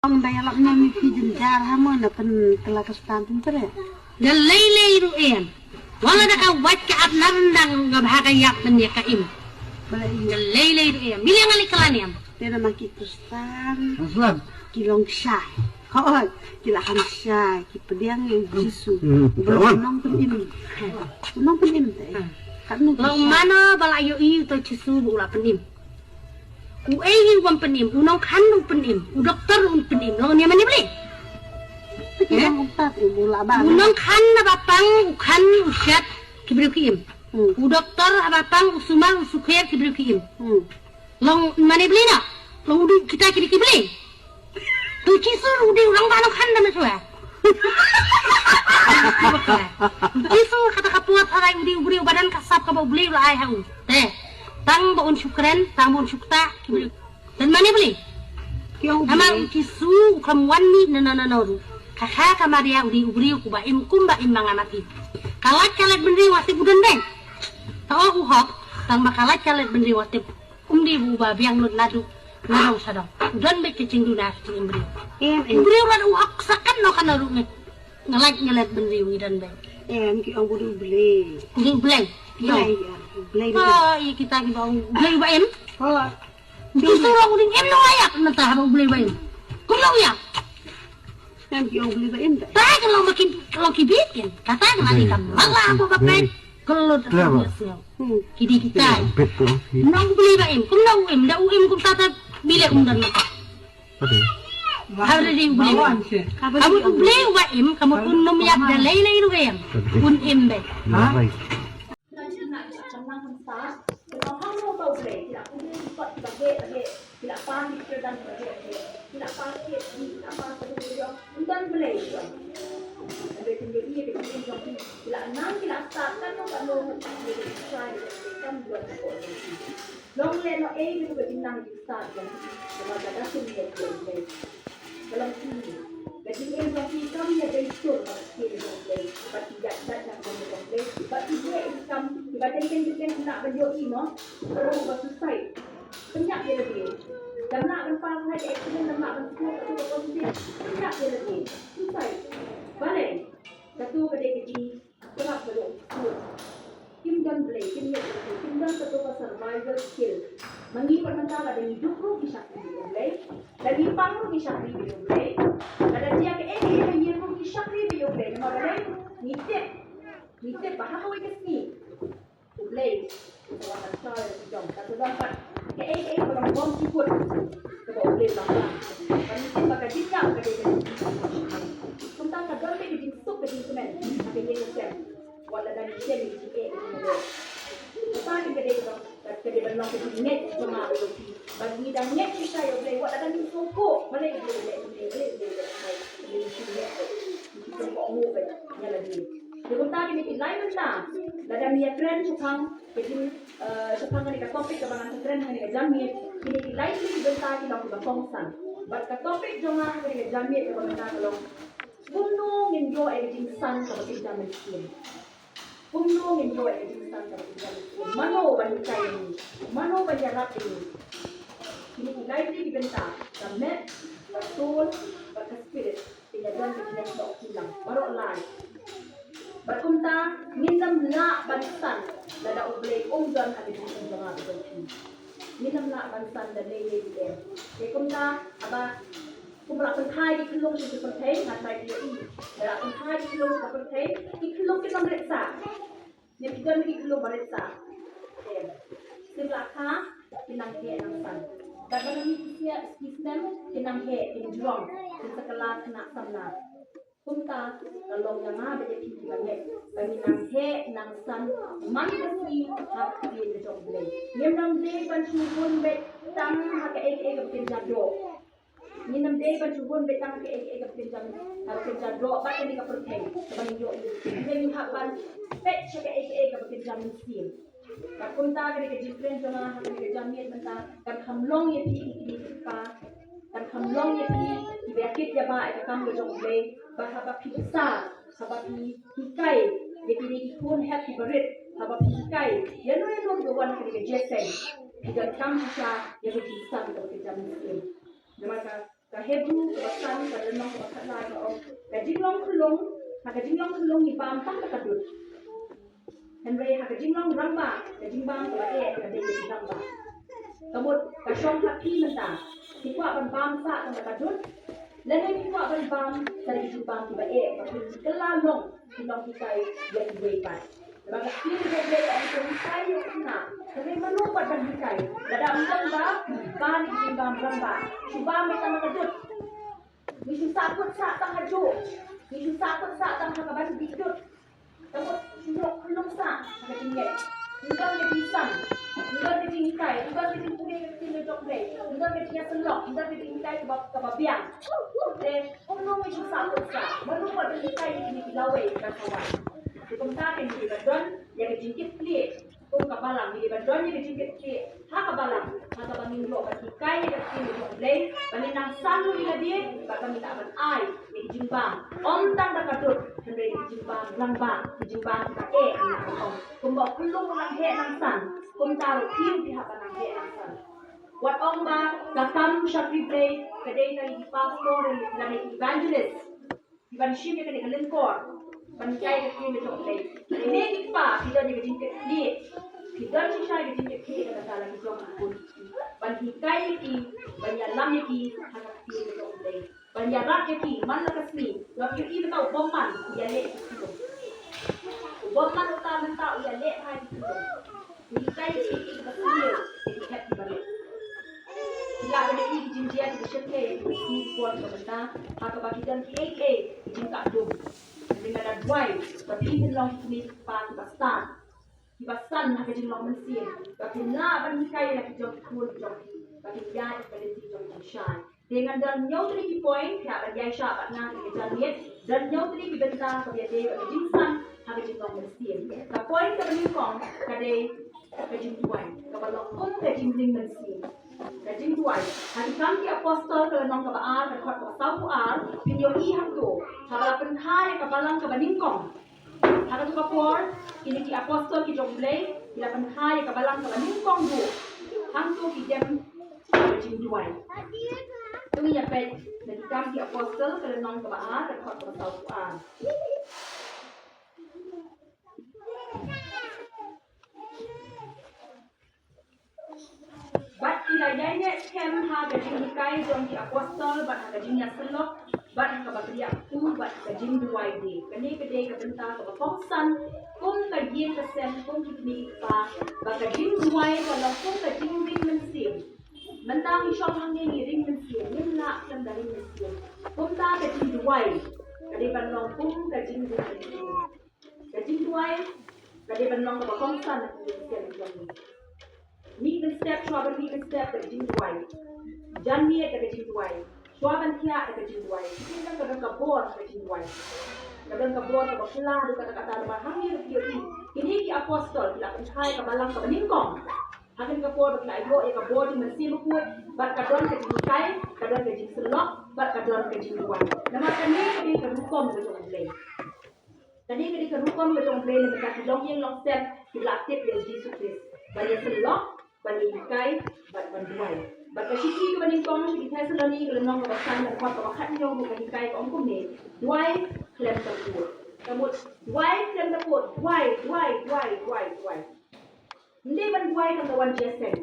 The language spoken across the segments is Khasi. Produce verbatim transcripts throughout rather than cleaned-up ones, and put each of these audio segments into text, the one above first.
Ong da ïalap ñiam ïa phi jynjar ha mo na pynkylla ka stan pyntreh. Da lei lei ruh em. Wat la da ka wait ka ap na ryndang nga bha ka ïap ban ïa ka im. Balei? Da lei lei ruh em. Mila nga lei kylla ñiam. Te na ma ki Khristan. Aslam. Ki long shai. Hooid, ki la kham shai, ki pdiang ïa u Jisu. Hmm. Ba u nongpynim. U nongpynim te. Hmm. Katno ki shai. Long mano ba la ïohi uto u Jisu ba u la pynim. Uei hi u bym pynim, u nongkhan u pynim, u doktor u pynim, long ne mane Blei. Phi ki long u tat u la ba. U nongkhan haba pang u khan u shet ki briew ki im. Hmm. U doktor haba pang u sumar u sukher ki briew ki im. Hmm. Long mane Blei na, long u dei kita ki dei ki Blei. To Jisu u dei u rangbah nongkhan da ma shuwa. Jisu kata ka por tharai u dei u briew ba don ka sap kaba U Blei u la ai ha u. Te tang ba un shu kren, tang ba un shu ktah ki briew. Don mane Blei. Ki ong U Blei. Namar u Jisu u kham wan mih na na na na ruh. Ka kha ka Maria u dei u briew uba im kumba im ma nga ma phi. Ka lait ka lait bynriew wat tip u don beiñ. Ta ong u hok, tang ba ka lait ka lait bynriew wat tip. Um dei ba u ba biang lut naduh na dong sha dong. U don beit ka jingduna ka jingim briew. Em, em. U briew ruh u hok sakan noh kano ruh ngi. Nga lait nga lait bynriew ngi don beit. Em, ki ong u dei U Blei. U dei U Blei. Blei, ya. U Blei. Oh, ïa kita ki ba ong U Blei ba em. Oh. U dei surong u dei em nong ïap mynta haba U Blei ba em. Kum nong ïap. Em, ki ong U Blei ba em. Ta ka long ba ki, ka long ki bit kin. Kata ka la dei ka mala ba ba peit. Kelut. Clever. Ki dei kita. Nong U Blei ba em, kum nong U em, da U em kum tata bile um don mata. Haba dei U Blei ba em. Haba U Blei ba em, ka mut un nym ïap da lei lei ruh em. Un em beit. Long lehnoh ei ruh ka jingnang jingstad jong phi, namar ka da kum ïa U Blei. Ka long phi, ka jingim jong phi kam ïa dei sur bad ïa U Blei, bad ki ïaid bad na ka bynta U Blei, bad ki ïa i kam, kiba dei dei dei dei lah ban ïohi mo, ruh ba suicide. Pynïap ïa lade. Dang lah ban pass ha ka accident, dang lah ban sngap, kato ka positive. Pynïap ïa lade. Suicide. Balei? Kato ka dei ka jing Khlem ka dei u skul. Kim don Blei, kim ïeit ïa u Blei, kim don kato ka survival skill. Ma ngi pat mynta lada ngi duk ruh ngi shakri ïa u Blei. Lada ngi pang ruh ngi shakri ïa u Blei. Lada jia kaei kaei ha ïing ruh ngi shakri ïa u Blei. Namar balei? Ngi tip. Ngi tip ba ha kawei ka sngi u Blei u sa wan ban shaw ïa la ki jong. Kato don pat kaei kaei kaba long bymjukut kaba u Blei u la plan. Ba ngi tip ba ka jingïap ka dei ka jingïap. Kumta ka don beit ka jingsuk ka jingkmen ha ka ïing ka sem. Wat la dang ïa shem ïa ka jingeh ka jingeh. Kata ka dei ka, ka dei ban long ka jingngeit jong nga bad jong phi. Ba ngi dang ngeit shisha ïa U Blei wat la dang ïa sngewthuh balei U Blei u leh kumne, balei U Blei u leh kumne. Ngi shu ngeit beit. Ngi shu sngewthuh beit ïa lade. Te kumta kine ki lai bynta lada ngi ïakren shaphang ka jing, eh, shaphang kane ka topic kaba ngan sa kren ha kane ka janmiet, kine ki lai tylli ki bynta ki long kiba kongsan. Bad ka topic jong nga ha kane ka janmiet kaba mynta ka long kumno ngin ïoh ïa ka jingsan kaba kynja mynsiem. Kumno ngin ïoh ïa ka jingsan kaba kynja mynsiem? Mano ban hikai ïa ngi? Mano ban ïarap ïa ngi? Kine ki lai tylli ki bynta, ka met, ka soul bad ka spirit, ki la don ka jingïasoh kylliang baroh lai. Bad kumta ngin ym lah ban san lada U Blei um don ha ka jingim jong nga bad jong phi. Ngin ym lah ban san da lei lei ruh em. Te kumta haba Kumba la pynthai ki khyllung sha ki pyrthei, ngan trai phi ïohi. Ba la pynthai ki khyllung sha ki pyrthei, ki khyllung kin nang rit sah. Ngi phi don ki khyllung ba rit sah. Em. Sim la kha, kin nang heh nang san. Bad ba nang mih ki snem, ki snem, kin nang heh, kin jrong, kin sa kylla khynnah samla. Kumta, ka long ïa nga bad ïa phi kiba ngeit. Ba ngin nang heh, nang san, man ka sngi, ha ka ktien ka jong U Blei. Ngim nang dei ban shu hun beit tang ha kaei kaei kaba kynja doh. Ngin ym dei ban shu hun beit tang ha kaei kaei kaba kynja, kaba kynja doh bad kane ka pyrthei kaba ngi ïohi. Hynrei ngi hap ban peit sha kaei kaei kaba kynja mynsiem. Bad kumta kane ka jingkren jong nga ha kane ka janmiet mynta kan kham long ïa phi ki kmie ki kpa, kan kham long ïa phi kiba ïakit ïabah ïa ka kam ka jong U Blei. Ba haba phi bsa, haba phi hikai ïa kine ki khun hep kiba rit, haba phi hikai ïano ïano kiba wan ha kane ka jingïaseng, phi donkam shisha ïa ka jingsan kaba kynja mynsiem. Namar ka Ka Hebru kaba san, ka lynnong kaba khatlai ka ong, ka jinglong khyllung, ha ka jinglong khyllung ngi bam tang da ka dud. Hynrei ha ka jinglong rangbah, ka jingbam kaba eh ka dei ka jingrangbah. Ka mut ka shong ha phi mynta, phi kwah ban bam sah tang da ka dud, lane phi kwah ban bam tang da ka jingbam kaba eh, ba phin kylla long, phin long hikai ïa kiwei pat. Ba ka ktien jong U Blei ka ong, to hikai ïa u khynnah. Hynrei mano pat ban hikai? Lada ym don ba, ba ngi jingbam rangbah, shu bam tang da ka dud. Ngi shu sahkut sah tang hajuh. Ngi shu sahkut sah tang ha kaban dih dud. Ka mut shu long khyllung sah ha ka jingngeit. Ym don ka jingsam, ym don ka jinghikai, ym don ka jingpule ka ktien jong U Blei, ym don ka jingïasyllok, ym don ka jinghikai kaba, kaba biang. Te kumno ngi shu sahkut sah? Mano pat ban hikai ïa kine ki lawei ban sa wan? Te kumta te ngi dei ban don ïa ka jingkitkhlieh. Kum ka balang, ngi dei ban don ïa ka jingkitkhlieh ha ka balang, ha kaba ngin ïoh ban hikai ïa ka ktien jong U Blei, ba ngin nang san ïa lade, bad ba ngin lah ban ai ïa ka jingbam, ym tang da ka dud, hynrei ka jingbam rangbah, ka jingbam kaba eh, ngi lah ban ong. Kumba u khyllung u nang heh nang san, kumta ruh phi ruh phi hap ban nang heh nang san. Wat ong ba ka kam shakri Blei ka dei ka ïa ki pastor lane ki evangelist. Ki ban shim ïa kane ka lyngkor ban hikai ka ktien ka jong U Blei. Kine ki kpa ki don ïa ka jingkitkhlieh. Ki don shisha ïa ka jingkitkhlieh ka bynta la ki jong ki khun. Ban hikai ïa ki, ban ïalam ïa ki ha ka ktien ka jong U Blei. Ban ïarap ïa ki man la ka sngi. Lada phi ïohi mynta u bymman u ïaleh ïa ki khunlung. U bymman uta mynta u ïaleh ha ïa ki khunlung. Ngi hikai ïa ki, ïa ki ba sniew, ïa ki hep ki barit. Ngi lah ban ïohi ki jingjia kiba shyrkhei ha kine ki por kiba mynta, ha kaba ki don kiei kiei ki jingkah dum. Hynrei lada duwai ba phi phin long kine ki kpa kiba stad, kiba san ha ka jinglong mynsiem, ba phin lah ban hikai ïa la ki jong ki khun ki jong phi ba kin ïaid ha ka lynti jong ka jingshai. Te ngan don hynñiew tylli ki point, phi hap ban ïaishah bad nga ha kane ka janmiet. Don hynñiew tylli ki bynta kaba ïadei bad ka jingsan ha ka jinglong mynsiem. Ka point kaba nyngkong ka dei ka jingduwai, kaba long kum ka jingring mynsiem. Ka jingduwai. Ha Ki Kam ki Apostol ka lynnong kaba ar, ka dkhot kaba sawphew ar, phin ïohi hangto, haba la pynkha ïa ka balang kaba nyngkong. Ha kato ka por, kine ki apostol ki jong U Blei ki la pynkha ïa ka balang kaba nyngkong ruh. Hangto ki dem ha ka jingduwai. To ngin ïa peit na Ki Kam ki Apostol ka lynnong kaba ar, ka dkhot kaba sawphew ar. Bad ki la ïaineh skhem ha ka jinghikai jong ki apostol, bad ha ka jingïasyllok, bad ha kaba kyrïah kpu, bad ha ka jingduwai de. Kane ka dei ka bynta kaba kongsan kum ka ïing ka sem, kum ki kmie ki kpa, ba ka jingduwai ka long kum ka jingring mynsiem. Mynta ngi shong hangne ngi ring mynsiem, ngim lah khlem da ring mynsiem. Kumta ka jingduwai ka dei ban long kum ka jingring mynsiem. Ka jingduwai ka dei ban long kaba kongsan ha ka jingduwai jong ngi. Mih mynstep, shuwa ban mih mynstep da ka jingduwai. Janmiet da ka jingduwai. Shuwa ban thiah da ka jingduwai. Ka don ka bor da ka jingduwai. Ka don ka bor kaba phylla haduh katta katta, namar hangne ruh phi ïohi kine ki apostol ki la pynkha ïa ka balang kaba nyngkong. Ha kane ka por ba ki la ïoh ïa ka bor jong U Mynsiem Bakhuid, bad ka don ka jinghikai, ka don ka jingsyllok, bad ka don ka jingduwai. Namar kane ka dei ka rukom ka jong U Blei. Kane ka dei ka rukom ka jong U Blei, namar ka ki longïing longsem ki la tip ïa U Jisu Khrist ban ïasyllok, ban ïahikai, bad ban duwai. Bad ka shithi kaba nyngkong sha ki Thessaloni ka lynnong kaba san, ka dkhot kaba khathynñiew ruh ka hikai, ka ong kumne: Duwai khlem da pur. Ka mut duwai khlem da pur, duwai, duwai, duwai, duwai, duwai. Ym dei ban duwai tang da wan jingïaseng.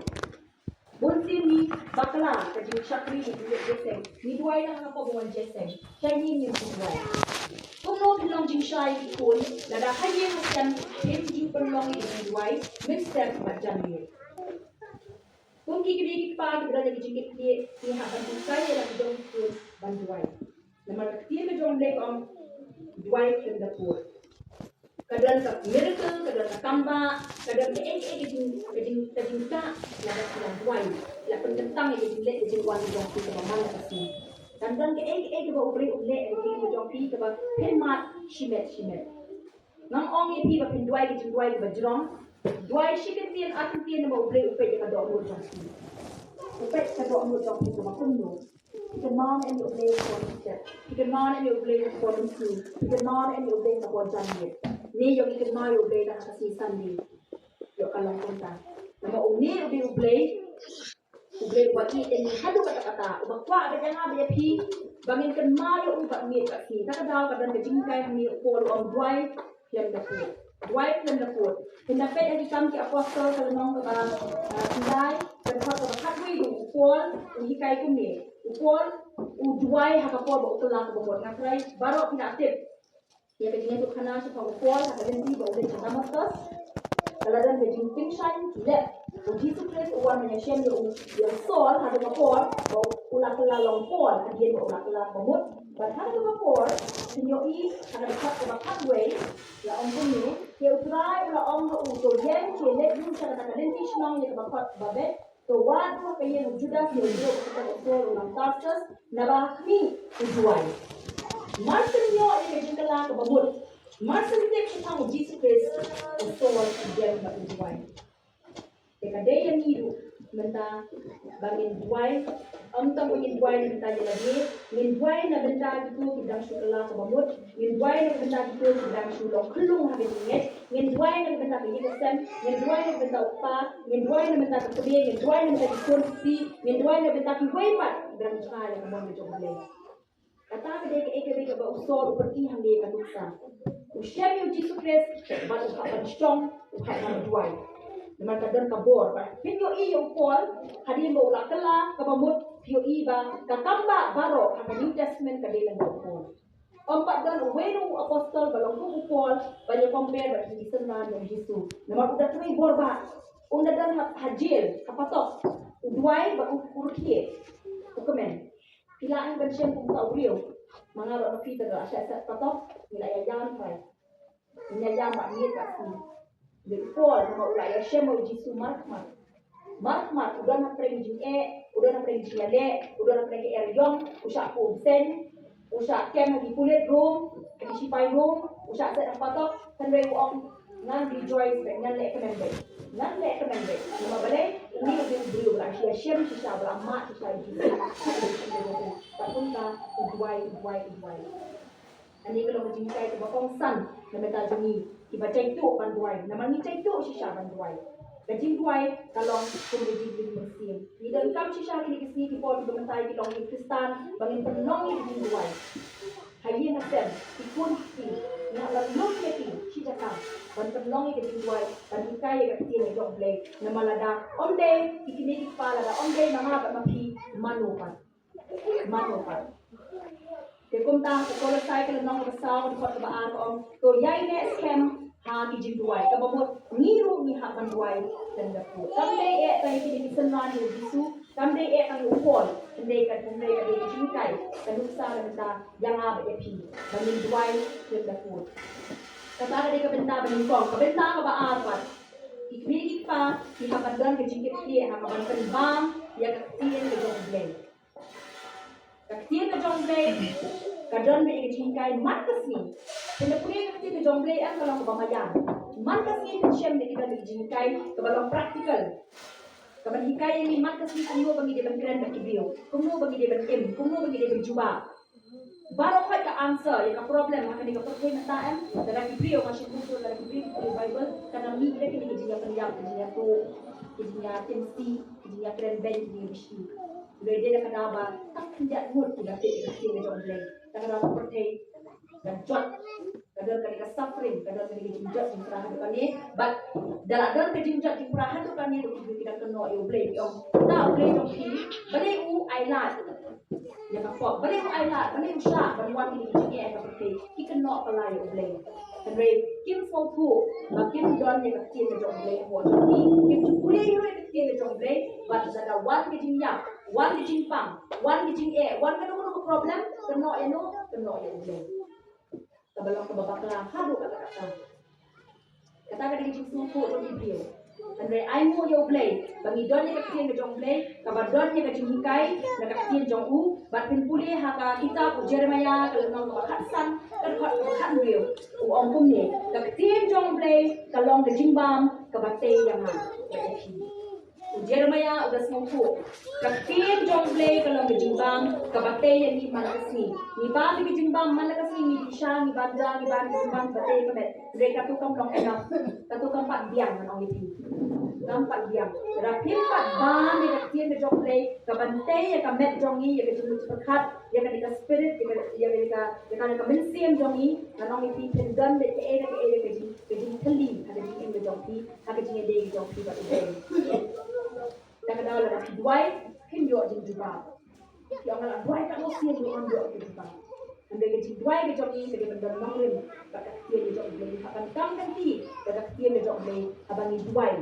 Bun sien ngi bakla ka jingshakri, ka jingïeit jingïaseng. Ngi duwai tang ha ka por ba wan jingïaseng. Sha ïing ngim ju duwai. Kumno phin long jingshai ki khun lada ha ïing ha sem phim ju pynlong ïa ka jingduwai mynstep bad janmiet? Kum ki kmie ki kpa kiba don ïa ka jingkitkhlieh, ngi hap ban hikai ïa la ki jong ki khun ban duwai. Namar ka ktien ka jong U Blei ka ong, duwai khlem da pur. Ka don ka miracle, ka don ka kam ba, ka don kaei kaei ka jing, ka jing, ka jingkah, lada phi la duwai, la pynkyntang ïa ka jingleh ka jingwan ka jong phi kaba man la ka sngi. Kan don kaei kaei kaba U Blei un leh ïa ka jingim ka jong phi kaba phin mad shimet shimet. Ngam ong ïa phi ba phin duwai ka jingduwai kaba jrong. Duwai shi kyntien ar kyntien, namar U Blei u peit ïa ka dohnud jong phi. U peit ka dohnud jong phi kaba kumno. Phi kynmaw ne em ïa U Blei ha ka por mynstep? Phi kynmaw ne em ïa U Blei ha ka por mynsngi? Phi kynmaw ne em ïa U Blei ha ka por janmiet? Ne ïoh ngi kynmaw ïa U Blei tang ha ka sngi Sunday? Ïoh ka long kumta. Namar une U Blei, U Blei U Blei uba ïeit ïa ngi haduh katta katta, uba kwah bad ïa nga bad ïa phi ba ngin kynmaw ïa u bad miet bad sngi. Kata ka daw ka don ka jinghikai hangne, u Paul u ong, duwai khlem da pud. Duwai khlem da pud. Phin da peit ha Ki Kam ki Apostol ka lynnong kaba, ah, khyndai, ka dkhot kaba khatwei, u Paul u hikai kumne. U Paul u duwai ha ka por ba u kylla kaba mut. Nga trai baroh phi la tip ïa ka jingïathuhkhana shaphang u Paul ha ka lynti ba u leit sha Damascus. Ka la don ka jingpynshaiñ leh. U Jisu Khrist u wan ban ïashem ïa u, ïa u Saul ha kata ka por ba u la kylla long Paul hadien ba u la kylla kaba mut. Bad ha kata ka por phin ïohi ha ka dkhot kaba khatwei, la ong kumne, te U Trai u la ong ha u, to ïeng, te leit ruh sha kata ka lynti shnong ïa kaba khot Babet, to wad ruh ha ka ïing u Judas, ïa u briew ba kyrteng u Saul u nong Tarsus, naba ha khmih u duwai. Mar syn ïoh ïa ka jingkylla kaba mut, mar syn tip shaphang u Jisu Khrist, u Saul u dem bad u duwai. Te ka dei ïa ngi ruh mynta ba ngin duwai. Ym tang ba ngin duwai na bynta ïa lade, ngin duwai na bynta kito ki dang shu kylla kaba mut, ngin duwai na bynta kito ki dang shu long khyllung ha ka jingngeit, ngin duwai na bynta ka ïing ka sem, ngin duwai na bynta u kpa, ngin duwai na bynta ka kmie, ngin duwai na bynta ki khun ki kti, ngin duwai na bynta kiwei pat ki dang jngai ïa ka mon ka jong U Blei. Kata ka dei kaei kaba u Saul u pyni hangne ka nuksa. U shem ïa u Jisu Khrist bad u hap ban shong, u hap ban duwai. Namar ka don ka bor. Bad phin ïohi ïa u Paul, hadien ba u la kylla kaba mut, phi ïohi ba ka kam ba baroh ha ka New Testament ka dei lyngba u Paul. Ym pat don uwei ruh u apostol ba long kum u Paul ban ïa compare bad ki synran jong u Jisu. Namar u da trei bor ba un da don ha, ha jail, ha patok, u duwai bad u, u rkhie, u kmen. Phi lah hi ban shem kum uta u briew. Ma nga bad ma phi te da la shah set patok, ngi la ïa ïam trai. Ngi la ïa ïam bad miet bad sngi. Dei u Paul, namar u la ïashem bad u Jisu markhmat. Markhmat, u don hapdeng jingeh, u don hapdeng jingïaleh, u don hapdeng ka eriong, u shah kum seng, u shah kem ha ki pulit Rom, ha ki shipai Rom, u shah set ha patok, hynrei u ong, ngan rejoice beit, ngan leh kmen beit. Ngan leh kmen beit. Namar balei? Une u dei u briew ba la ïashem shisha, ba la mad shisha ïa u Jisu. Bad kumta u duwai, u duwai, u duwai. Kane ka long ka jinghikai kaba kongsan na bynta jong ngi kiba jaituh ban duwai. Namar ngi jaituh shisha ban duwai. Ka jingduwai ka long kum ka jingduwai mynsiem. Ngi donkam shisha kine ki sngi ki por kiba mynta ki long ki Khristan ba ngin pynlong ïa ka jingduwai. Ha ïing ha sem, ki khun ki kti, ngi hap ban lum ïa ki shi jaka ban pynlong ïa ka jingduwai, ban hikai ïa ka ktien ka jong U Blei. Namar lada ym dei ki kmie ki kpa, lada ym dei ma nga bad ma phi, mano pat? Mano pat? Te kumta ha Kolosai ka lynnong kaba saw, ka dkhot kaba ar ka ong, to ïaineh skhem ha ki jingduwai. Kaba mut ngi ruh ngi hap ban duwai khlem da pud. Kam dei eh tang ïa kine ki synran jong u Jisu, kam dei eh tang u Paul, hynrei ka, hynrei ka dei ka jinghikai, ka nuksa na bynta ïa nga bad ïa phi ba ngin duwai khlem da pud. Kata ka dei ka bynta ba nyngkong. Ka bynta kaba ar pat, ki kmie ki kpa ki hap ban don ka jingkitkhlieh ha kaban pynbam ïa ka ktien ka jong U Blei. Ka ktien ka jong U Blei ka don beit ïa ka jinghikai man ka sngi. Phin da pule ïa ka ktien ka jong U Blei, em, ka long kaba maïan. Man ka sngi phin shem beit, ka don ïa ka jinghikai kaba long practical, kaban hikai ïa ngi man ka sngi kumno ba ngi dei ban kren bad ki briew, kumno ba ngi dei ban im, kumno ba ngi dei ban jubab. Baroh khoit ka answer ïa ka problem ha kane ka pyrthei mynta, em, lada ki briew, nga sngewthuh lada ki briew ki pule Baibl, kan ym mih ïa kine ki jingïapynïap, ki jingïatuh, ki jingïatyngsi, ki jingïakren beiñ, ki jingïabishni. Hynrei dei da ka daw ba tang khyndiat ngut ki la tip ïa ka ktien ka jong U Blei. Da ka daw ka pyrthei ka jot, ka don kane ka suffering, ka don kane ka jingjot jingpra haduh kane. Bad da la don ka jingjot jingpra haduh kane, ruh ki briew ki dang kynnoh ïa U Blei, ki ong, uta U Blei jong phi, balei u ai lad ïa ka pop, balei u ai lad, balei u shah ban wan kine ki jingeh ha ka pyrthei? Ki kynnoh kylla ïa U Blei. Hynrei kim sngewthuh ba kim don ïa ka ktien ka jong U Blei ha ka bor jong ki. Kim ju pule ïa ka ktien ka jong U Blei, bad lada wan ka jingïap, wan ka jingpang, wan ka jingeh, wan kano kano ka problem, kynnoh ïa no? Kynnoh ïa U Blei. Kaba long kaba bakla haduh katta katta. Kata ka dei ka jingsngewthuh jong ki briew. Hynrei ainguh ïa U Blei ba ngi don ïa ka ktien ka jong U Blei, kaba don ïa ka jinghikai na ka ktien jong u. Bad phin pule ha ka kitab u Jeremaïah ka lynnong kaba khatsan, ka dkhot kaba khathynriew, u ong kumne, ka ktien jong U Blei ka long ka jingbam kaba tei ïa nga bad ïa phi. Jeremiah u da sngewthuh, ka ktien jong U Blei ka long ka jingbam kaba tei ïa ngi man la ka sngi. Ngi bam ïa ka jingbam man la ka sngi, ngi dih sha, ngi bam ja, ngi bam ïa ka jingbam kaba tei ka met. Hynrei katu kam long enough. Katu kam pat biang, ngan ong ïa phi. Kam pat biang. Lada phim pat bam ïa ka ktien ka jong U Blei kaban tei ïa ka met jong ngi, ïa ka jingmut jingpyrkhat, ïa ka, ïa ka spirit, ïa ka, ïa ka, ïa ka, ïa ka mynsiem jong ngi, ngan ong ïa phi, phin don beit kaei kaei ka jing, ka jingthylli ha ka jingim ka jong phi, ha ka jingïadei ka jong phi bad U Blei. Te ka daw lada phi duwai, phin ïoh jingjubab. Phi ong nga la duwai katno sien ruh ngam ïoh jingjubab. Hynrei ka jingduwai ka jong ngi ka dei ban don nongrim bad ka ktien ka jong U Blei. Hap ban kam ka ktien, ka ktien ka jong U Blei haba ngi duwai.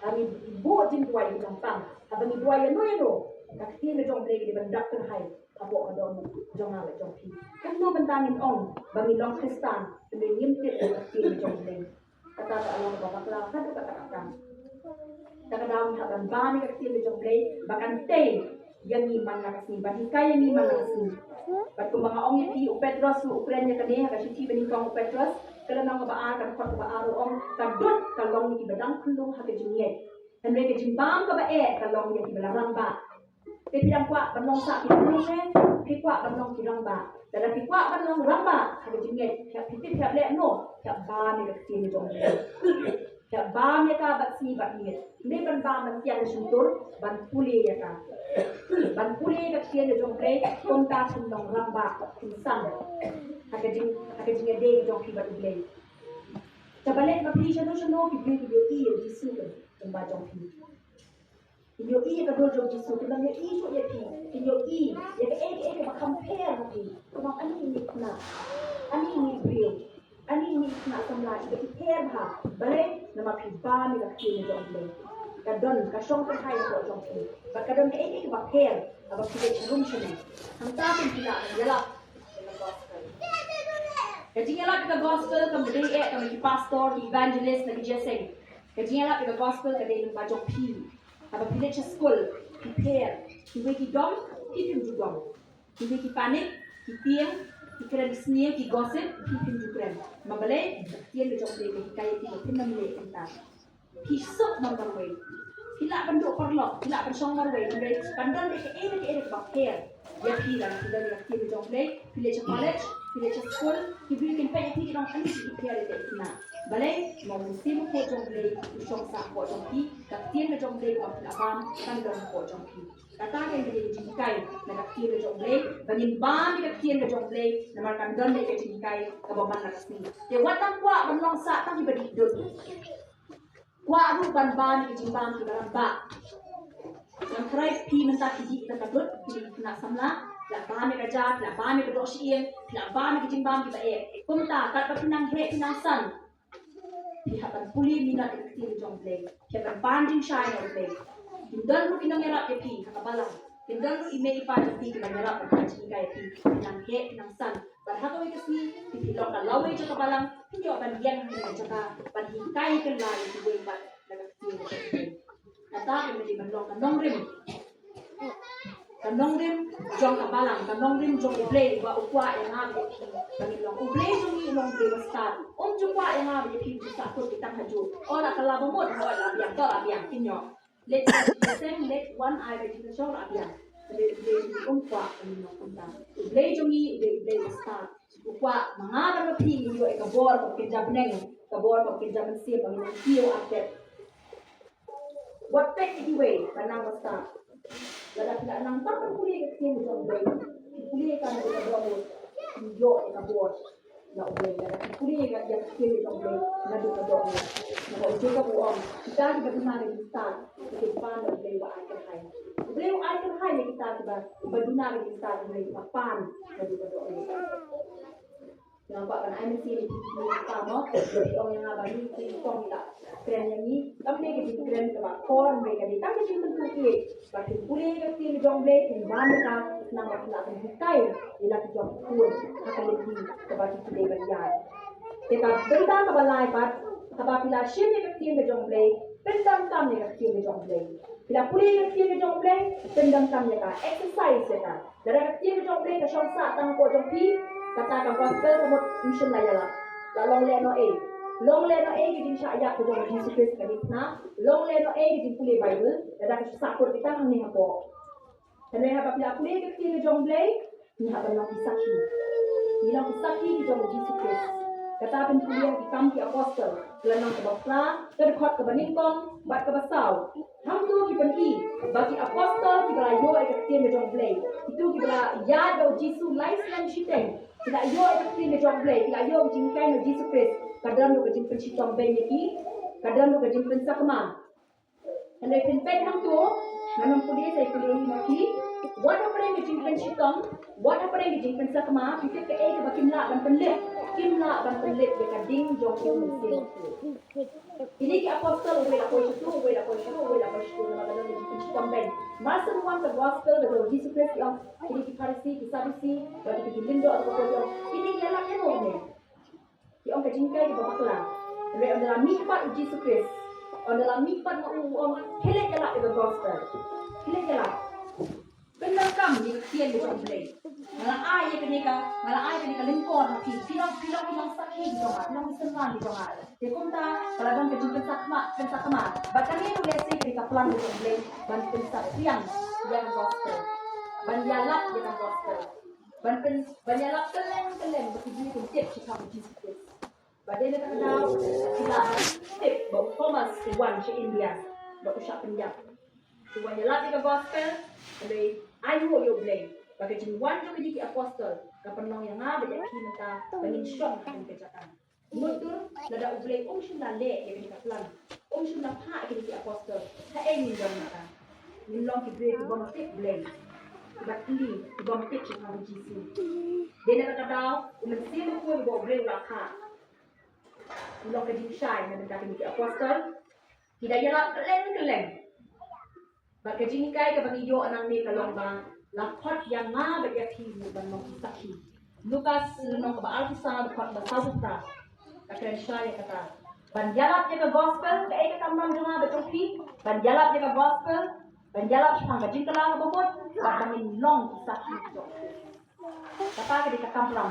Haba ngi buh jingduwai ki nongpang. Haba ngi duwai ïano ïano, ka ktien ka jong U Blei ka dei ban dap kyrhai hapoh ka dohnud jong nga bad jong phi. Kumno mynta ngin ong ba ngi long Khristan hynrei ngim tip ïa ka ktien ka jong U Blei? Kata ka long kaba bakla haduh katta katta. Te ka daw ngi hap ban bam ïa ka ktien ka jong U Blei ba kan tei ïa ngi man la ka sngi, ban hikai ïa ngi man la ka sngi. Bad kumba nga ong ïa phi, u Petros ruh u kren ïa kane ha ka shithi banyngkong u Petros, ka lynnong kaba ar, ka dkhot kaba ar, u ong, ka dud ka long ïa kiba dang khyllung ha ka jingngeit, hynrei ka jingbam kaba eh ka long ïa kiba la rangbah. Te phi dang kwah ban long sah ki khyllung ne phi kwah ban long ki rangbah? Lada phi kwah ban long rangbah ha ka jingngeit, phi hap, phi tip phi hap leh kumno? Phi hap bam ïa ka ktien ka jong U Blei. Phi hap bam ïa ka bad sngi bad miet. Ym dei ban bam ban tiang shyntur, ban pule ïa ka. Ban pule ïa ka ktien ka jong U Blei, kumta phin long rangbah, phin san ha ka jing, ha ka jingïadei ka jong phi bad U Blei. Te balei ba phi shano shano ki briew ki ïohi ïa u Jisu kumba jong phi? Kin ïohi ïa ka dur jong u Jisu, kin ym ïohi shuh ïa phi. Kin ïohi ïa kaei kaei kaba kham pher ha phi. Kin ong ani ini khynnah, ani ini briew, ani ini khynnah samla iba i pher bha. Balei? Namar phi bam ïa ka ktien jong U Blei. Ka don, ka shong kyrhai hapoh jong phi. Bad ka don kaei kaei kaba pher haba phi leit sharum shane. Hangta phin, phi lah ban ïalap ïa ka gospel. Ka jingïalap ïa ka gospel kam dei eh tang ki pastor, ki evangelist, na ki jingïaseng. Ka jingïalap ïa ka gospel ka dei lyngba jong phi. Haba phi leit sha skul, phi pher, kiwei ki dom, phi phim ju dom. Kiwei ki panic, ki tieng, ki kren sniew, ki gossip, phi phim ju kren. Namar balei? Ka ktien ka jong U Blei ka hikai ïa phi ba phin ym leh kumta. Phi suk man marwei. Phi lah ban duh paralok, phi lah ban shong marwei, hynrei kan don kaei kaei kaba pher ïa phi lada phi don ïa ka ktien ka jong U Blei. Phi leit sha college, phi leit sha skul, ki briew kin peit ïa phi, kin ong ani ki pher ïa ka khynnah. Balei? Namar u Mynsiem Bakhuid jong U Blei u shong sah hapoh jong phi, ka ktien ka jong U Blei kaba phi la bam kan don hapoh jong phi. Kata ka dei ka jinghikai na ka ktien ka jong U Blei, ba ngin bam ïa ka ktien ka jong U Blei, namar kan don ïa ka jinghikai kaba man la ka sngi. Te wat tang kwah ban long sah tang kiba dih dud. Kwah ruh ban bam ïa ka jingbam kiba rangbah. Ngan kren, phi mynta phi dih ïa ka dud, phi dih khynnah samla, phi la bam ïa ka ja, phi la bam ïa ka doh shyieng, phi la bam ïa ka jingbam kiba eh. Kumta katba phi nang heh phi nang san, phi hap ban pule minot ïa ka ktien jong U Blei. Phi hap ban pan jingshai na U Blei. Kin don ruh ki nongïarap ïa phi ha ka balang. Kin don ruh i mei i pa jong phi kiban ïarap ban pan jinghikai ïa phi. Phi nang heh phi nang san. Bad ha kawei ka sngi phi, phi long ka lawei jong ka balang, phin ïoh ban ïeng ha kane ka jaka ban hikai kylla ïa kiwei pat na ka ktien jong U Blei. Kata ka dei ban long ka nongrim. Ka nongrim jong ka balang, ka nongrim jong U Blei uba u kwah ïa nga bad ïa phi ba ngin long. U Blei jong ngi u long U Blei ba stad. Um ju kwah ïa nga bad ïa phi ba ju sahkut ki tang ha juh. O, la kylla ba mut, hooid, la biang, to la biang, kin ïoh. Leit sha jingïaseng, leit wan ai ba jingkyrshan, la biang. Hynrei U Blei jong ngi um kwah ba ngin long kumta. U Blei jong ngi u dei U Blei ba stad. U kwah ma nga bad ma phi ngin ïoh ïa ka bor kaba kynja bneng, ka bor kaba kynja mynsiem, ba ngin long kiew artet. Wat peit ïa kiwei ba nang ba stad. Lada phi la nang tang ban pule ïa ka ktien ka jong U Blei, phi pule ïa ka naduh ka dohnud, phin ïoh ïa ka bor na U Blei. Lada phi pule ïa ka, ïa ka ktien ka jong U Blei naduh ka dohnud. Namar u Jakob u ong, kita kiba duna ka jingstad, ki pan na U Blei uba ai kyrhai. U Blei u ai kyrhai ïa kita kiba, kiba duna ka jingstad, U Blei uba pan naduh ka dohnud. Nga kwah ban ai mynsiem ïa phi, phi, phi, phi, mo, phi ong ïa nga ba ngi, phi, phi, phi, la kren ïa ngi. Kam dei ka jingkren kaba khor, hynrei ka dei tang ka jingpynthut ïa ba phin pule ïa ka ktien jong U Blei, phin bam ïa ka, khnang ba phin lah ban hikai ïa la ki jong ki khun ha ka lynti kaba phi dei ban ïaid. Te ka bynta kaba lai pat, haba phi la shim ïa ka ktien ka jong U Blei, pyndonkam ïa ka ktien ka jong U Blei. Phi la pule ïa ka ktien ka jong U Blei, pyndonkam ïa ka, exercise ïa ka. Lada ka ktien ka jong U Blei ka shong sah tang hapoh jong phi, kata ka gospel ka mut ym shym la ïalap. La long lehnohei. Long lehnohei ka jingshah ïap ka jong u Jisu Khrist ha kane ka thma. Long lehnohei ka jingpule Baibl. Lada ka shu sahkut ïa ka hangne hapoh. Hynrei haba phi la pule ka ktien ka jong u Blei, phi hap ban long ki sakhi. Phi long ki sakhi ki jong u Jisu Khrist. Kata phin pule ha Ki Kam ki Apostol, ka lynnong kaba phra, ka dkhot kaba nyngkong bad kaba saw. Hangto ngi pyni ba ki apostol kiba la ïoh ïa ka ktien ka jong u Blei, kito kiba la ïaid bad u Jisu lai snem shiteng, ki la ïoh ïa ka ktien ka jong u Blei, ki la ïoh ka jinghikai na u Jisu Khrist. Ka don ruh ka jingpynshitom beiñ ïa ki, ka don ruh ka jingpynsakma. Hynrei phin peit hangto, ngan ym pule, sa pule ïa ki. Wat hapdeng ka jingpynshitom, wat hapdeng ka jingpynsakma, phi tip kaei kaba kim lah ban pynlip, kim lah ban pynlip ïa ka ding jong u Mynsiem Bakhuid. Kine ki apostol, uwei la poi sha tu, uwei la poi sha tu, uwei la poi sha tu, namar ka don ka jingpynshitom beiñ. Mar shu wan ka gospel ka jong u Jisu Khrist, ki ong kine ki Pharisi, ki Sadusi, bad kine ki lyngdoh, ki ong kine ki ïalap ïano ne. Ki ong ka jinghikai kaba bakla. Hynrei ynda la mih pat u Jisu Khrist, ynda la mih pat ma u, u ong, khie leit ïalap ïa ka gospel. Khie leit ïalap. Pyndonkam ïa ka ktien ka jong u Blei. Nga la ai ïa kane ka, nga la ai ïa kane ka lyngkor ha phi. Phi long, phi long, phi long sakhi ki jong nga, phi long ki synran ki jong nga. Te kumta ka la don ka jingpynsakma, pynsakma. Bad kane ruh lehse ka dei ka plan ka jong u Blei ban pynsaphriang ïa ka gospel. Ban ïalap ïa ka gospel. Ban pyn, ban ïalap kylleng kylleng ba ki briew kin tip shaphang u Jisu Khrist. Bad dei na kata ka daw, ki la ban tip ba u Thomas u wan sha India, ba u shah pynïap. U wan ïalap ïa ka gospel, hynrei ainguh ïa u Blei ba ka jingwan jong kine ki apostol ka pynlong ïa nga bad ïa phi mynta ba ngin shong ha kane ka jaka. Mutdur, lada u Blei um shym la leh ïa kane ka plan, um shym la phah ïa kine ki apostol, haei ngin don mynta? Ngin long ki briew ki bym tip Blei, ki ba tli, ki bym tip shaphang u Jisu. Dei na kata ka daw u Mynsiem Bakhuid uba u Blei u la phah u long ka jingshai na bynta kine ki apostol. Ki da ïalap kylleng kylleng. Bad ka jinghikai kaba ngi ïoh nangne ka long ba la khot ïa nga bad ïa phi ruh ban long ki sakhi. Lukas lynnong kaba arphew saw, dkhot ba sawphew phra. Ka kren shai ïa kata. Ban ïalap ïa ka gospel, kaei ka kamram jong nga bad jong phi? Ban ïalap ïa ka gospel, ban ïalap shaphang ka jingkylla kaba mut, bad ban ngin long ki sakhi jong u Khrist. Kata ka dei ka kamram.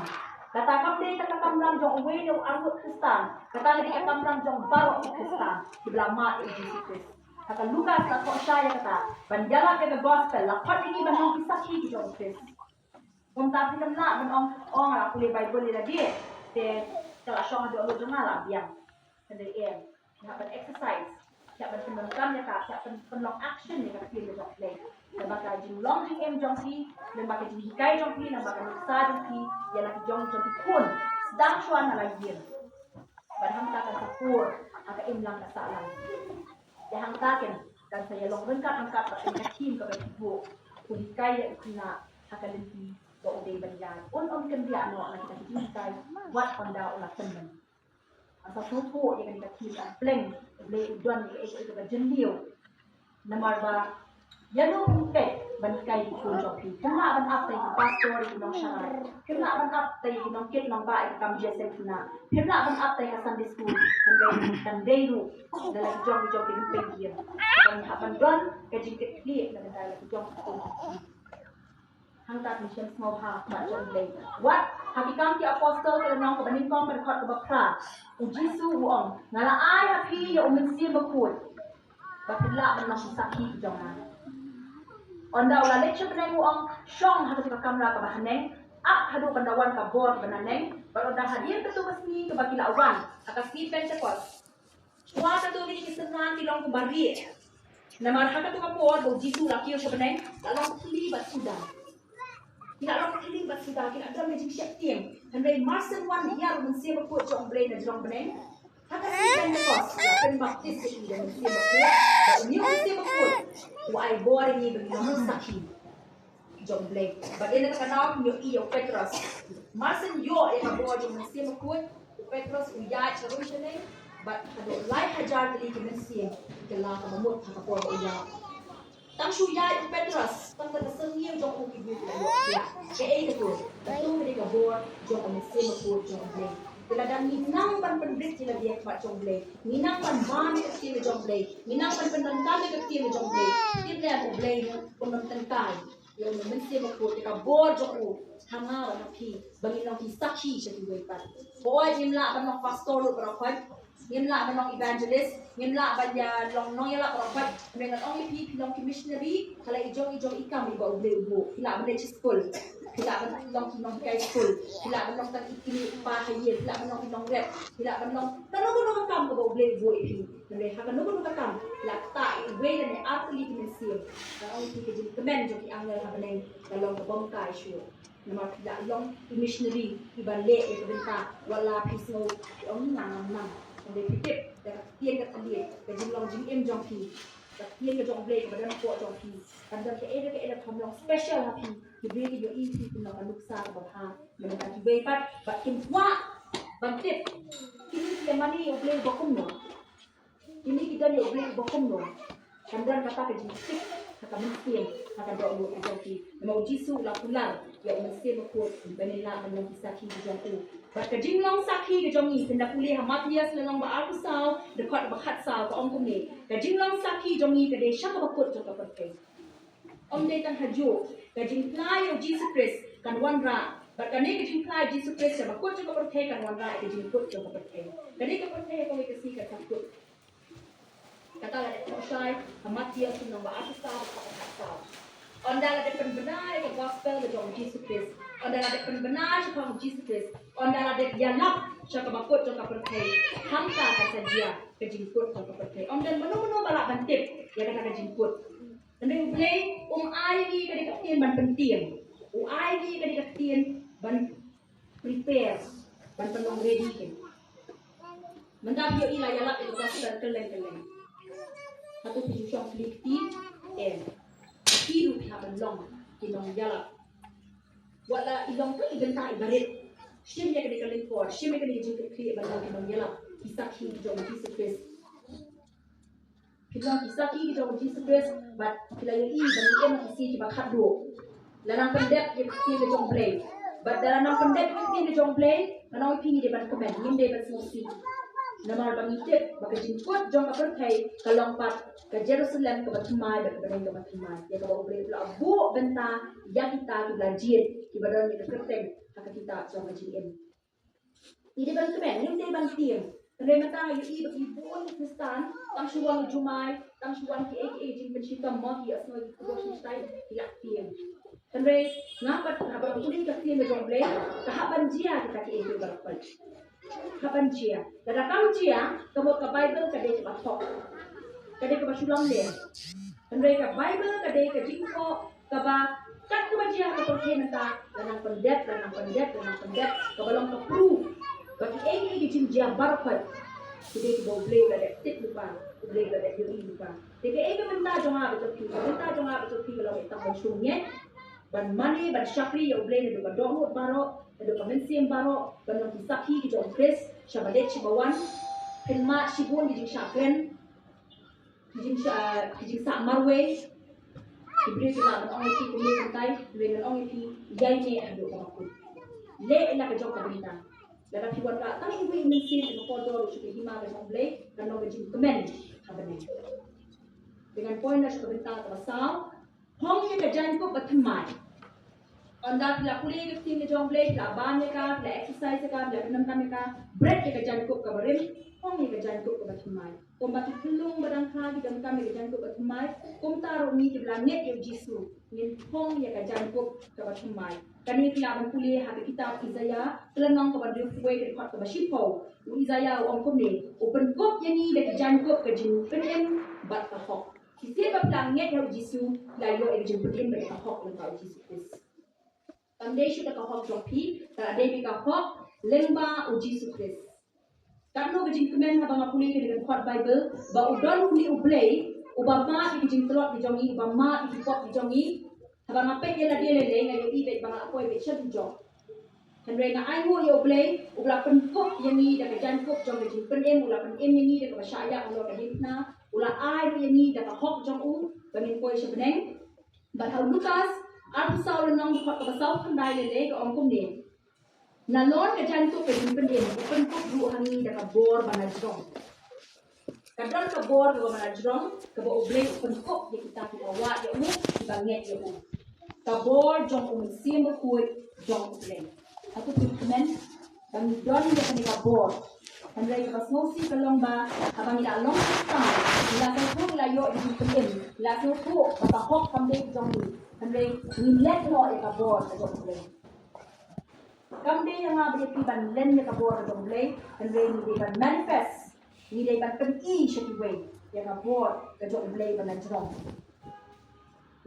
Kata kam dei ka kamram jong uwei ne u arngut Khristan. Kata ka dei ka kamram jong baroh ki Khristan kiba la mad ïa u Jisu Khrist. Ha ka Lukas la thoh shai ïa kata, ban ïalap ïa ka gospel, la khot ïa ngi ban long ki sakhi ki jong u Khrist. Kumta phim lah ban ong, ong la pule Baibl ïa lade, te ka la shong ha dohnud jong nga la biang. Ka dei em. Phi hap ban exercise, phi hap ban pyndonkam ïa ka, phi hap ban pynlong action ïa ka ktien ka jong U Blei. Lyngba ka jinglong jingim jong phi, lyngba ka jinghikai jong phi, lyngba ka nuksa jong phi ïa la ki jong jong ki khun, sdang shuwa na la ïing. Bad hangta kan sa pur ha ka imlang ka sahlang. Ïa hangta kan, kan sa ïalong ryngkat ryngkat bad ka theme kaba phi buh, u hikai ïa u khynnah ha ka lynti ba u dei ban ïaid. Un ym kyndiah noh na kita ki jinghikai wat ynda u la tymmen. Nga sa sngewthuh ïa kane ka theme, ka pleng, U Blei u don ïa kaei kaei kaba jylliew. Namar ba ïano phi peit ban hikai ki khun jong phi? Phim lah ban ap tei ki pastor, ki nongshakri. Phim lah ban ap tei ki nongkit nongbah ïa ka kam jingïaseng khynnah. Phim lah ban ap tei ka Sunday school. Kan dei, kan dei ruh da la ki jong ki jong ki rympei ïing. Kan hap ban don ka jingkitkhlieh na bynta la ki jong ki khun. Hangta phin shem sngewbha khmat jong U Blei. Wat ha Ki Kam ki Apostol ka lynnong kaba nyngkong ka dkhot kaba phra, U Jisu u ong, nga la ai ha phi ïa U Mynsiem Bakhuid ba phin lah ban long ki sakhi ki jong nga. Ynda u la leit sha bneng u ong, shong ha kata ka kamra kaba ha neng, ap haduh ban da wan ka bor kaba na neng. Bad ynda hadien kato ka sngi kaba ki la wan ha ka sngi Pentekost, shuwa kato kine ki synran ki long kumba rieh. Namar ha kato ka por ba U Jisu u la kiew sha bneng, la long thylli bad suda. Ki la long thylli bad suda, ki la don ka jingsheptieng. Hynrei mar syn wan hiar U Mynsiem Bakhuid jong U Blei na jrong bneng, ha ka sngi Pentekost la pynbaptis ïa ki da U Mynsiem Bakhuid. Bad une U Mynsiem Bakhuid u ai bor ïa ngi ba ngin long ki sakhi jong U Blei. Bad ïa kata ka daw ngin ïohi ïa u Petros. Mar syn ïoh ïa ka bor jong U Mynsiem Bakhuid, u Petros u ïaid sha rum sha neng, bad haduh lai hajar tylli ki mynsiem ki la ka bamut ha ka por ba u ïaid. Tang shu ïaid u Petros, tang da ka syrngiew jong u ki briew ki la ïoh. Kaei kato? Kato ka dei ka bor jong U Mynsiem Bakhuid jong U Blei. Te lada ngi nang ban pynbeit ïa lade ha khmat jong U Blei, ngi nang ban bam ïa ka ktien jong U Blei, ngi nang ban pyndonkam ïa ka ktien jong U Blei, tip lem U Blei ruh un ym tyngkai. ïa u Mynsiem Bakhuid, ïa ka bor jong u ha nga bad ha phi, ba ngin long ki sakhi sha kiwei pat. Ba ngim lah ban long pastor ruh baroh khoit, ngim lah ban long evangelist, ngim lah ban ïa long nongïalap baroh khoit. Hynrei ngan ong ïa phi, phi long ki missionary ha la i jong i jong i kam iba U Blei u buh. Phi lah ban leit sha skul, phi lah ban long ki nonghikai skul, phi lah ban long tang i kmie i kpa ha ïing, phi lah ban long ki nongrep, phi lah ban long kano kano ka kam kaba U Blei u buh ïa phi. Hynrei ha kano kano ka kam, phi lah ktah ïa iwei lane ar tylli ki mynsiem. Ngan ong ïa phi, ka jingkmen jong ki angel ha bneng ka long kaba ym kai shuh. Namar phi lah long i missionary iba leh ïa ka bynta, wat la phi sngew phi ong, nga ngam nang. Hynrei phi tip, da ka ktien ka thylliej, ka jinglong jingim jong phi, ka ktien ka jong U Blei kaba don hapoh jong phi, kan don kaei kaei kaba long special ha phi. Ki briew kin ïohi ïa phi kum ka nuksa kaba bha na ka bynta kiwei pat, bad kin kwah ban tip, kine ki ïamane ïa U Blei uba kumno? Kine ki don ïa U Blei uba kumno? Kan don kata ka jingtik ha ka mynsiem, ha ka dohnud ka jong ki. Namar U Jisu u la kular ïa U Mynsiem Bakhuid ba ngin lah ban long ki sakhi ki jong u. Bad ka jinglong sakhi ka jong ngi, phin da pule ha Mathaios lynnong ba arphew saw, dkhot ba khatsaw, ka ong kumne: Ka jinglong sakhi jong ngi ka dei sha kaba kut jong ka pyrthei. Ym dei tang hajuh, ka jingphla ïa U Jisu Khrist kan wanrah. Bad kane ka jingphla ïa U Jisu Khrist sha ba kut jong ka pyrthei kan wanrah ïa ka jingkut jong ka pyrthei. Kane ka pyrthei ha kawei ka sngi kan sa kut. Kata la dep thoh shai ha Mathaios lynnong ba arphew saw, dkhot ba khatsaw. Ynda la dep pynbna ïa ka gospel ka jong U Jisu Khrist, ynda la dep pynbna shaphang U Jisu Khrist, ynda la dep ïalap sha kaba kut jong ka pyrthei, hangta kan sa jia ka jingkut jong ka pyrthei. Ym don mano mano ba lah ban tip ïa kata ka jingkut. Hynrei U Blei um ai ngi kane ka ktien ban pyntieng. U ai ngi kane ka ktien ban prepare, ban pynlong ready keiñ. Mynta phi ïohi la ïalap ïa ka gospel kylleng kylleng. Hato phi ju shong kli kti? Em. Phi ruh phi hap ban long ki nongïalap. Wat la i long tang i bynta iba rit, shim ïa kane ka lyngkor, shim ïa kane ka jingkitkhlieh ban long ki nongïalap, ki sakhi ki jong U Jisu Khrist. Phi long ki sakhi ki jong U Jisu Khrist, bad phi la ïohi ba ngi im ha ki sngi kiba khatduh. La nang pyndep ïa ka ktien ka jong U Blei. Bad da la nang pyndep ïa ka ktien ka jong U Blei, ngan ong ïa phi, ngi dei ban kmen, ngim dei ban sngewsih. Namar ba ngi tip ba ka jingkut jong ka pyrthei ka long pat ka Jerusalem kaba thymmai bad ka bneng kaba thymmai, ïa kaba U Blei u la buh bynta ïa kita kiba la jied, kiba don ïa ka kyrteng ha ka kitab jong ka jingim. Ngi dei ban kmen, ngim dei ban tieng. Hynrei mynta ngi ïohi ba ki bun ki Khristan tang shu wan jumai, tang shu wan kiei kiei jingpynshitom, mo, ki ïohsngew ki kyrpad sngewsih, ki la tieng. Hynrei nga pat haba nga pule ka ktien ka jong U Blei, ka hap ban jia kita kiei kiei baroh pat. Ka hap ban jia. Lada kam jia, ka mut ka Baibl ka dei kaba thok, ka dei kaba shu lamler. Hynrei ka Baibl ka dei ka jingthoh kaba kat kaba jia ha ka pyrthei mynta, la nang pyndep, la nang pyndep, la nang pyndep, kaba long ka proof ba kiei kiei ki jingjia baroh pat ki dei kiba U Blei u la dep tip lypa, U Blei u la dep ïohi lypa. Te kaei ka bynta jong nga bad jong phi? Ka bynta jong nga bad jong phi ka long tang ban shongthait, ban mane, ban shakri ïa U Blei naduh ka dohnud baroh, naduh ka mynsiem baroh, ban long ki sakhi ki jong U Khrist, sha ba leit sha ba wan. Pynmih shibun ki jingshah kren, ki jingshah, ki jingsah marwei. Ki briew ki lah ban ong ïa phi kumne kumtai, hynrei ngan ong ïa phi, ïaineh haduh kaba kut. Leh ïa la ka jong ka bynta. Lada phi wanrah tang iwei i mynsiem, ka kordor sha ka hima ka jong U Blei, kan long ka jingkmen ha bneng. Te ngan point na sha ka bynta kaba saw. Phong ïa ka jaiñkup ba thymmai. Ynda phi la pule ïa ka ktien ka jong U Blei, phi la bam ïa ka, phi la exercise ïa ka, phi la pyndonkam ïa ka, bret ïa ka jaiñkup kaba rim, phong ïa ka jaiñkup kaba thymmai. Kumba ki khyllung ba dang kha ki donkam ïa ka jaiñkup ba thymmai, kumta ruh ngi kiba la ngeit ïa U Jisu ngin phong ïa ka jaiñkup kaba thymmai. Kane phi lah ban pule ha ka kitab Isaïah, ka lynnong kaba hynriewphew wei, ka dkhot kaba shiphew. U Isaïah u ong kumne: U pynkup ïa ngi da ki jaiñkup ka jingpynim bad ka hok. Shisien ba phi la ngeit ïa U Jisu, phi la ïoh ïa ka jingpynim bad ka hok lyngba U Jisu Khrist. Kam dei shuh da ka hok jong phi, ka la dei bad ka hok lyngba U Jisu Khrist. Katno ka jingkmen haba nga pule ïa kane ka dkhot Baibl, ba u don une U Blei uba map ïa ki jingtlot ki jong ngi, uba map ïa ki pop ki jong ngi. Haba nga peit ïa lade lei lei, nga ïohi beit ba nga la poi beit sha dujok. Hynrei nga ainguh ïa U Blei uba la pynkup ïa ngi da ka jaiñkup jong ka jingpynim, u la pynim ïa ngi da kaba shah ïap halor ka diengphna, u la ai ruh ïa ngi da ka hok jong u ba ngin poi sha bneng. Bad ha u Lukas arphew saw lynnong, dkhot kaba sawphew khyndai lei lei, ka ong kumne: Nalor ka jaiñkup ka jingpynim, u pynkup ruh ha ngi da ka bor ba na jrong. Ka don ka bor kaba na jrong kaba U Blei u pynkup ïa kita kiba wad ïa u, kiba ngeit ïa u. ka bor jong u Mynsiem Bakhuid jong U Blei. Hato phi kmen ba ngi don ïa kane ka bor? Hynrei kaba sngewsih ka long ba haba ngi la long Khristan, ngi la sngewthuh, ngi la ïoh ïa ka jingpynim, ngi la sngewthuh ba ka hok kam dei jong ngi, hynrei ngi leh noh ïa ka bor ka jong U Blei. Kam dei ïa nga bad ïa phi ban len ïa ka bor ka jong U Blei, hynrei ngi dei ban manifest, ngi dei ban pyni sha kiwei ïa ka bor ka jong U Blei ban jrong.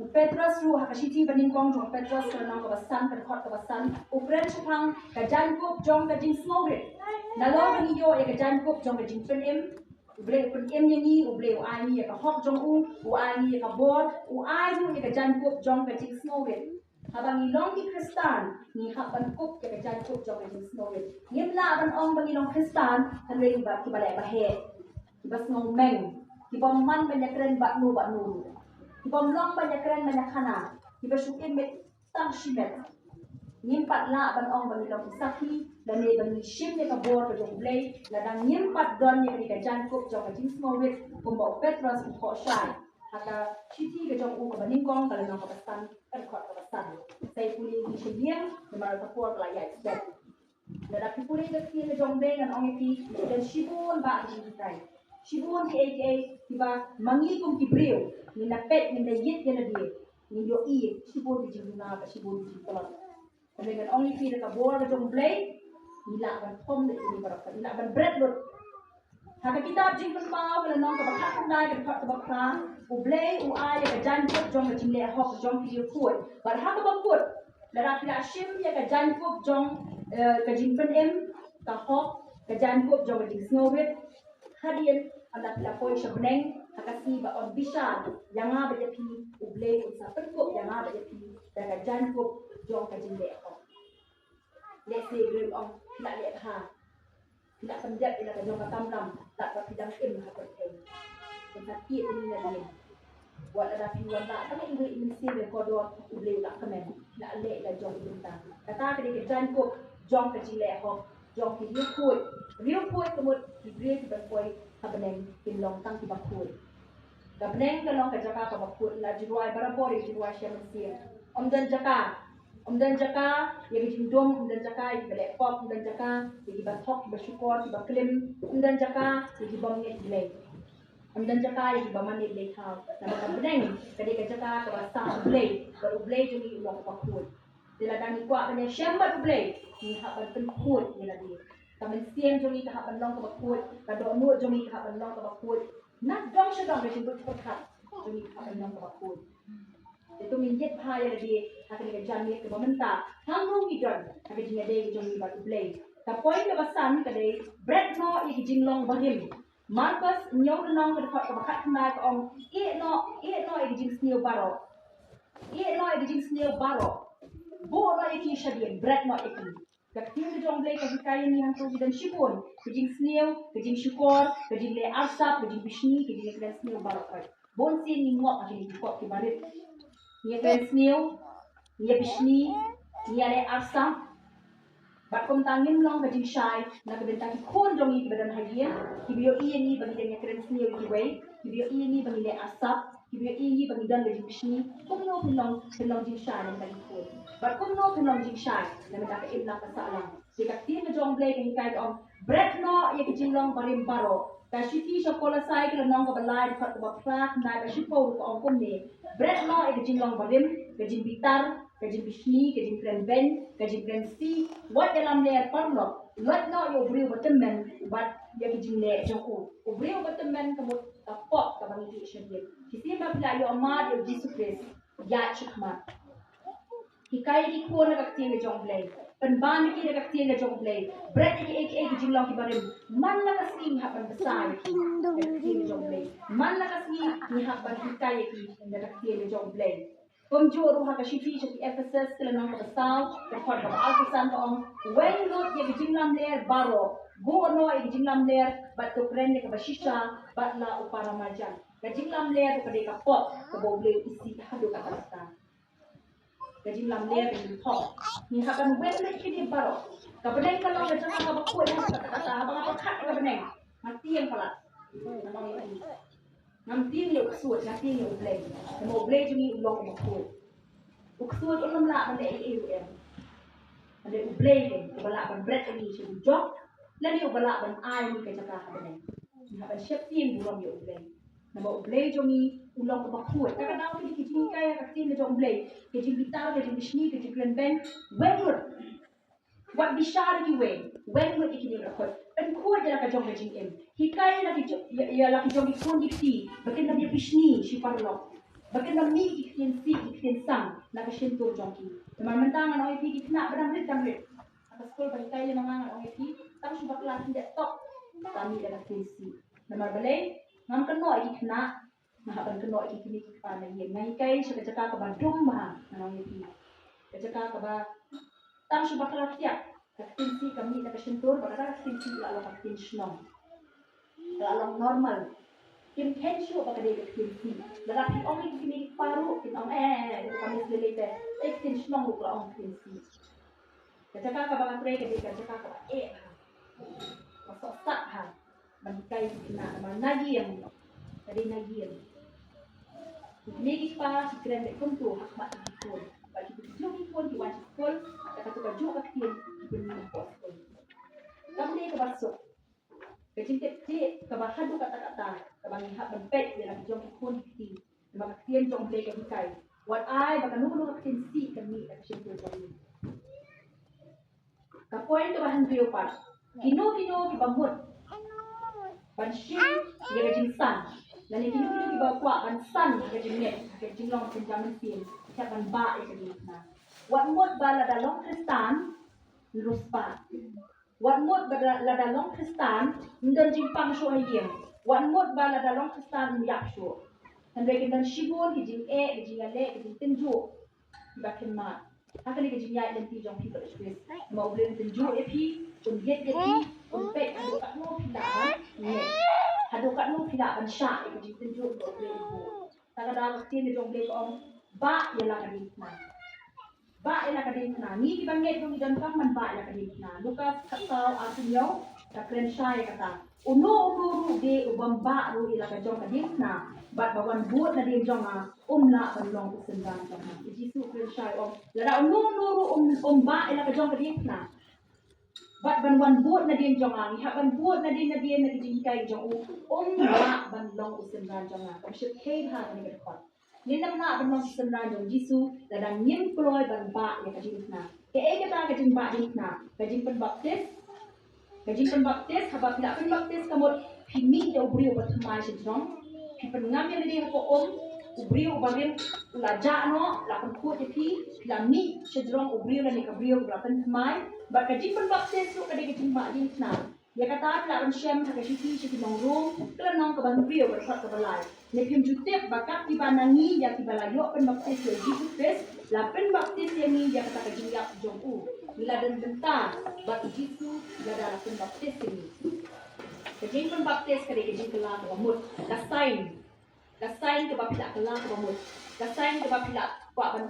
U Petros ruh ha ka shithi banyngkong jong u Petros ka lynnong kaba san, ka dkhot kaba san, u kren shaphang ka jaiñkup jong ka jingsngewrit. Nalor ba ngi ïoh ïa ka jaiñkup jong ka jingpynim, U Blei u pynim ïa ngi, U Blei u ai ngi ïa ka hok jong u, u ai ngi ïa ka bor, u ai ruh ïa ka jaiñkup jong ka jingsngewrit. Haba ngi long ki Khristan, ngi hap ban kup ïa ka jaiñkup jong ka jingsngewrit. Ngim lah ban ong ba ngi long Khristan hynrei ngi ba kiba leh ba heh, kiba sngewmeng, kiba man ban ïakren bad no bad no, kiba ym long ban ïakren ban ïakhana, kiba shu im tang shimet. Ngim pat lah ban ong ba ngi long ki sakhi lane ba ngi shim ïa ka bor ka jong U Blei lada ngim pat don ïa kane ka jaiñkup jong ka jingsngewrit kumba u Petros u thoh shai ha ka shithi ka jong u kaba nyngkong ka lynnong kaba san, ka dkhot kaba san. Sa ïa pule ïa ngi sha ïing namar ka por ka la ïaid stet. Lada phi pule ïa ka ktien ka jong U Blei ngan ong ïa phi, don shibun bah ki jinghikai, shibun kiei kiei kiba ma ngi kum ki briew ngin da peit, ngin da ïit ïa lade, ngin ïohi shibun ki jingduna bad shibun ki jingtlot. Hynrei ngan ong ïa phi da ka bor ka jong U Blei ngi lah ban kham lut ïa kine baroh, ngi lah ban bret lut. Ha ka kitab Jingpynpaw ka lynnong kaba khatkhyndai ka dkhot kaba phra, U Blei u ai ïa ka jaiñkup jong ka jingleh hok jong ki riewkhuid. Bad ha kaba kut, lada phi la shim ïa ka jaiñkup jong, eh, ka jingpynim, ka hok, ka jaiñkup jong ka jingsngewrit, hadien ynda phi la poi sha bneng ha ka sngi ba yn bishar ïa nga bad ïa phi, U Blei un sa pynkup ïa nga bad ïa phi da ka jaiñkup jong ka jingleh hok. Lehse u Blei u ong phi la leh bha, phi la pyndep ïa la ka jong ka kamram, lada phi dang im ha pyrthei. Pynta kit ïa ngi na dien. Wat lada phi wan lah tang iwei i mynsiem ïa kordor, U Blei u la kmen, phi la leh ïa la jong i bynta. Kata ka dei ka jaiñkup jong ka jingleh hok jong ki riewkhuid. Riewkhuid ka mut ki briew kiban poi ha bneng kin long tang kiba khuid. Ka bneng ka long ka jaka kaba khuid, la jingrwai barabor, ïa jingrwai sha mynsiem. Ym don jaka, ym don jaka ïa ka jingdum, ym don jaka ïa kiba leh pop, ym don jaka ïa kiba thok, kiba shukor, kiba klim, ym don jaka ïa ki bym ngeit Blei. Ym don jaka ïa kiba mane Blei thaw. Namar ka bneng ka dei ka jaka kaba sah U Blei, bad U Blei jong ngi u long uba khuid. Te lada ngi kwah ban ïashem bad U Blei, ngi hap ban pynkhuid ïa lade. Ka mynsiem jong ngi ka hap ban long kaba khuid, ka dohnud jong ngi ka hap ban long kaba khuid. Na dong sha dong ka jingbuit pyrkhat jong ngi ka hap ban long kaba khuid. Te to ngin ïit bha ïa lade ha kane ka janmiet kaba mynta, hangno ngi don ha ka jingïadei ka jong ngi bad U Blei. Ka point kaba san ka dei, bret noh ïa ki jinglong barim. Markos hynñiew lynnong ka dkhot kaba khatkhyndai ka ong, ïeh noh, ïeh noh ïa ki jingsniew baroh. Ïeh noh ïa ki jingsniew baroh. Buh noh ïa ki shadien, bret noh ïa ki. Ka ktien ka jong U Blei ka hikai ïa ngi hangto ki don shibun, ka jingsniew, ka jingshukor, ka jingleh arsap, ka jingbishni, ka jingïakren sniew baroh. Bunsien ngi ngop ha kine ki pop kiba rit. Ngi ïakren sniew, ngi ïabishni, ngi ïaleh arsap. Bad kumta ngim long ka jingshai na ka bynta ki khun jong ngi kiba don ha ïing, kiba ïohi ïa ngi ba ngi dang ïakren sniew ïa kiwei, kiba ïohi ïa ngi ba ngi leh arsap, kiba ïohi ïa ngi ba ngi don ka jingbishni. Kumno phin long, phin long jingshai na ka bynta ki khun? Bad kumno phin long jingshai na ka bynta ka imlang ka sahlang? Te ka ktien ka jong U Blei ka hikai ka ong, bret noh ïa ka jinglong barim baroh. Ka shithi sha Kolosai ka lynnong kaba lai, dkhot kaba phra, khyndai bad shiphew ruh ka ong kumne. Bret noh ïa ka jinglong barim, ka jingbitar, ka jingbishni, ka jingkren beiñ, ka jingkren sih, wat ïalamler paralok, loit noh ïa u briew uba tymmen bad ïa ki jingleh jong u. U briew uba tymmen ka mut ka pop kaba ngi ïeit shadien. Shisien ba phi la ïoh mad ïa u Jisu Khrist, ïaid shakhmat. Hikai ïa ki khun da ka ktien ka jong U Blei. Pynban ïa ki da ka ktien ka jong U Blei. Bret ïa kiei kiei ki jinglong kiba rim. Man la ka sngi ngi hap ban bsa ïa ki da ka ktien ka jong U Blei. Man la ka sngi ngi hap ban hikai ïa ki da ka ktien ka jong U Blei. Kumjuh ruh ha ka shithi sha ki Ephesus ka lynnong kaba saw, ka dkhot kaba arphew san ka ong, weng lut ïa ka jinglamler baroh, buh noh ïa ka jinglamler, bad to kren ïa kaba shisha bad la u paramarjan. Ka jinglamler ka dei ka pop kaba U Blei u isih haduh katta katta. Ka jinglamler ka jingthok. Ngi hap ban weng lut ïa kine baroh. Ka bneng ka long ka jaka kaba khuid haduh katta katta, haba nga pyrkhat ïa ka bneng, nga tieng palat. Nga ong ïa ngi, ngam tieng ïa u ksuid, nga tieng ïa U Blei. Namar U Blei jong ngi u long uba khuid. U ksuid u lam lah ban leh ei ei ruh em. Hynrei U Blei ruh uba lah ban bret ïa ngi sha u jok, lane uba lah ban ai ïa ngi ka jaka ha bneng. Ngi hap ban sheptieng burom ïa U Blei. Namar U Blei jong ngi u long uba khuid. Kata ka daw ki dei ki jinghikai ha ka ktien ka jong U Blei, ka jingbitar, ka jingbishni, ka jingkren beiñ. Weng lut. Wat bishar ïa kiwei, weng lut ïa kine baroh. Pynkhuid ïa la ka jong ka jingim. Hikai ïa la ki jong, ïa, ïa la ki jong ki khun ki kti ba kin ym ïa bishni shi paralok, ba kin ym mih ki ktien sih ki ktien sang na ka shyntur jong ki. Namar mynta ngan ong ïa phi, ki khynnah ba dang rit dang rit ha ka skul ba hikai lem ma nga, ngan ong ïa phi, tang shu bakla khyndiat tok ka mih da ka ktien sih. Namar balei? Ngam kynnoh ïa ki khynnah, nga hap ban kynnoh ïa ki kmie ki kpa na ïing. Nga hikai sha ka jaka kaba dum bha, ngan ong ïa phi. Ka jaka kaba tang shu bakla khyndiat, ka ktien sih ka mih na ka shyntur, bad kata ka ktien sih ka la long ka ktien shnong, ka la long normal. Kim kheiñ shuh ba ka dei ka ktien sih. Lada phi ong ïa ki kmie ki kpa ruh kin ong, eh, eh, eh, ka mih lei lei te. Eh, ktien shnong ruh ka la ong ktien sih. Ka jaka kaba nga trei ka dei ka jaka kaba eh bha, ka sohsat bha ban hikai ki khynnah, namar na ïing, ka dei na ïing. Ki kmie ki kpa ki kren beit kumto ha khmat ki khun, bad ki, ki juh ki khun ki wan sha skul, da kato kajuh ka ktien ki pynmih hapoh skul. Kam dei kaba suk. Ka jingtip tip kaba haduh katta katta kaba ngi hap ban peit ïa la ki jong ki khun ki kti. Namar ka ktien jong U Blei ka hikai, wat ai ba kano kano ka ktien sih ka mih na ka shyntur jong ngi. Ka point kaba hynriew pat, kino kino kiba mut ban shim ïa ka jingsan, lane kino kino kiba kwah ban san ha ka jingngeit, ha ka jinglong kynja mynsiem, ki hap ban bah ïa ka diengphna. Wat mut ba lada long Khristan, riewspah. Wat mut ba la-, lada long Khristan, ym don jingpang shuh ha ïing. Wat mut ba lada long Khristan, ym ïap shuh. Hynrei kin don shibun ki jingeh, ki jingïaleh, ki jingtynjuh kiba kin mad ha kane ka jingïaid lynti jong phi bad U Khrist. Namar U Blei un tynjuh ïa phi, un ïeit ïa phi, un peit haduh katno phi lah ban ngeit, haduh katno phi lah ban shah ïa ka jingtynjuh ba U Blei u buh. Kata ka daw ka ktien ka jong U Blei ka ong, bah ïa la ka diengphna. Bah ïa la ka diengphna. Ngi kiba ngeit ruh ngi donkam ban bah ïa la ka diengphna. Lukas khatsaw arphew hynñiew ka kren shai ïa kata. Uno uno ruh de u bym bah ruh ïa la ka jong ka diengphna bad ba wan bud nadien jong nga, um lah ban long u synran jong nga. U Jisu u kren shai u ong, lada uno uno ruh um, um bah ïa la ka jong ka diengphna bad ban wan bud nadien jong nga, ngi hap ban bud nadien nadien na ki jinghikai jong u, um lah ban long u synran jong nga. Kam shyrkhei bha kane ka dkhot. Ngin ym lah ban long ki synran jong U Jisu lada ngim kloi ban bah ïa ka diengphna. Kaei kata ka jingbah diengphna? Ka jingpynbaptis. Ka jingpynbaptis, haba phi la pynbaptis ka mut phi mih da u briew uba thymmai shajrong. Phi pynngam ïa lade hapoh um, u briew uba rim u la jah noh, la pynkhuid ïa phi, phi la mih shajrong u briew lane ka briew uba la pynthymmai. Bad ka jingpynbaptis ruh ka dei ka jingbah diengphna. Ïa kata phi lah ban shem ha ka shithi sha ki nong Rom, ka lynnong kaba hynriew, ka dkhot kaba lai. Ne phim ju tip ba kat kiba na ngi ïa kiba la ïoh pynbaptis ïa U Jisu Khrist, la pynbaptis ïa ngi ïa kata ka jingïap jong u? Ngi la don bynta bad U Jisu lada la pynbaptis ïa ngi. Ka jingpynbaptis ka dei ka jingkylla kaba mut, ka sign. Ka sign kaba phi la kylla kaba mut. Ka sign kaba phi la kwah ban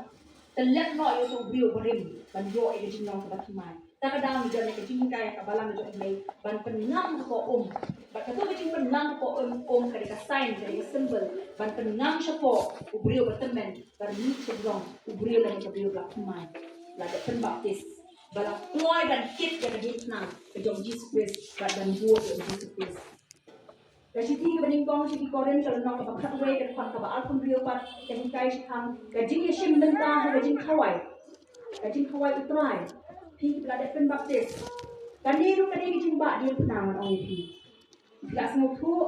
tylliat noh ïa uto u briew uba rim ban ïoh ïa ka jinglong kaba thymmai. Kata ka daw ngi don ïa ka jinghikai ha ka balang jong U Blei ban pynngam hapoh um. Bad kato ka jingpynngam hapoh um, um ka dei ka sign, ka dei ka symbol ban pynngam shapoh u briew uba tymmen, ban mih shajrong u briew lane ka briew ba la thymmai, la dep pynbaptis, ba la kloi ban kit ïa ka diengphna ka jong U Jisu Khrist bad ban bud ïa U Jisu Khrist. Ka shithi kaba nyngkong sha ki Korinth ka lynnong kaba khatwei ka dkhot kaba arphew hynriew pat ka hikai shaphang ka jingïashim bynta ha ka jingkhawai, ka jingkhawai U Trai. Phi kiba la dep pynbaptis, kane ruh ka dei ka jingbah diengphna ngan ong ïa phi. Phi la sngewthuh,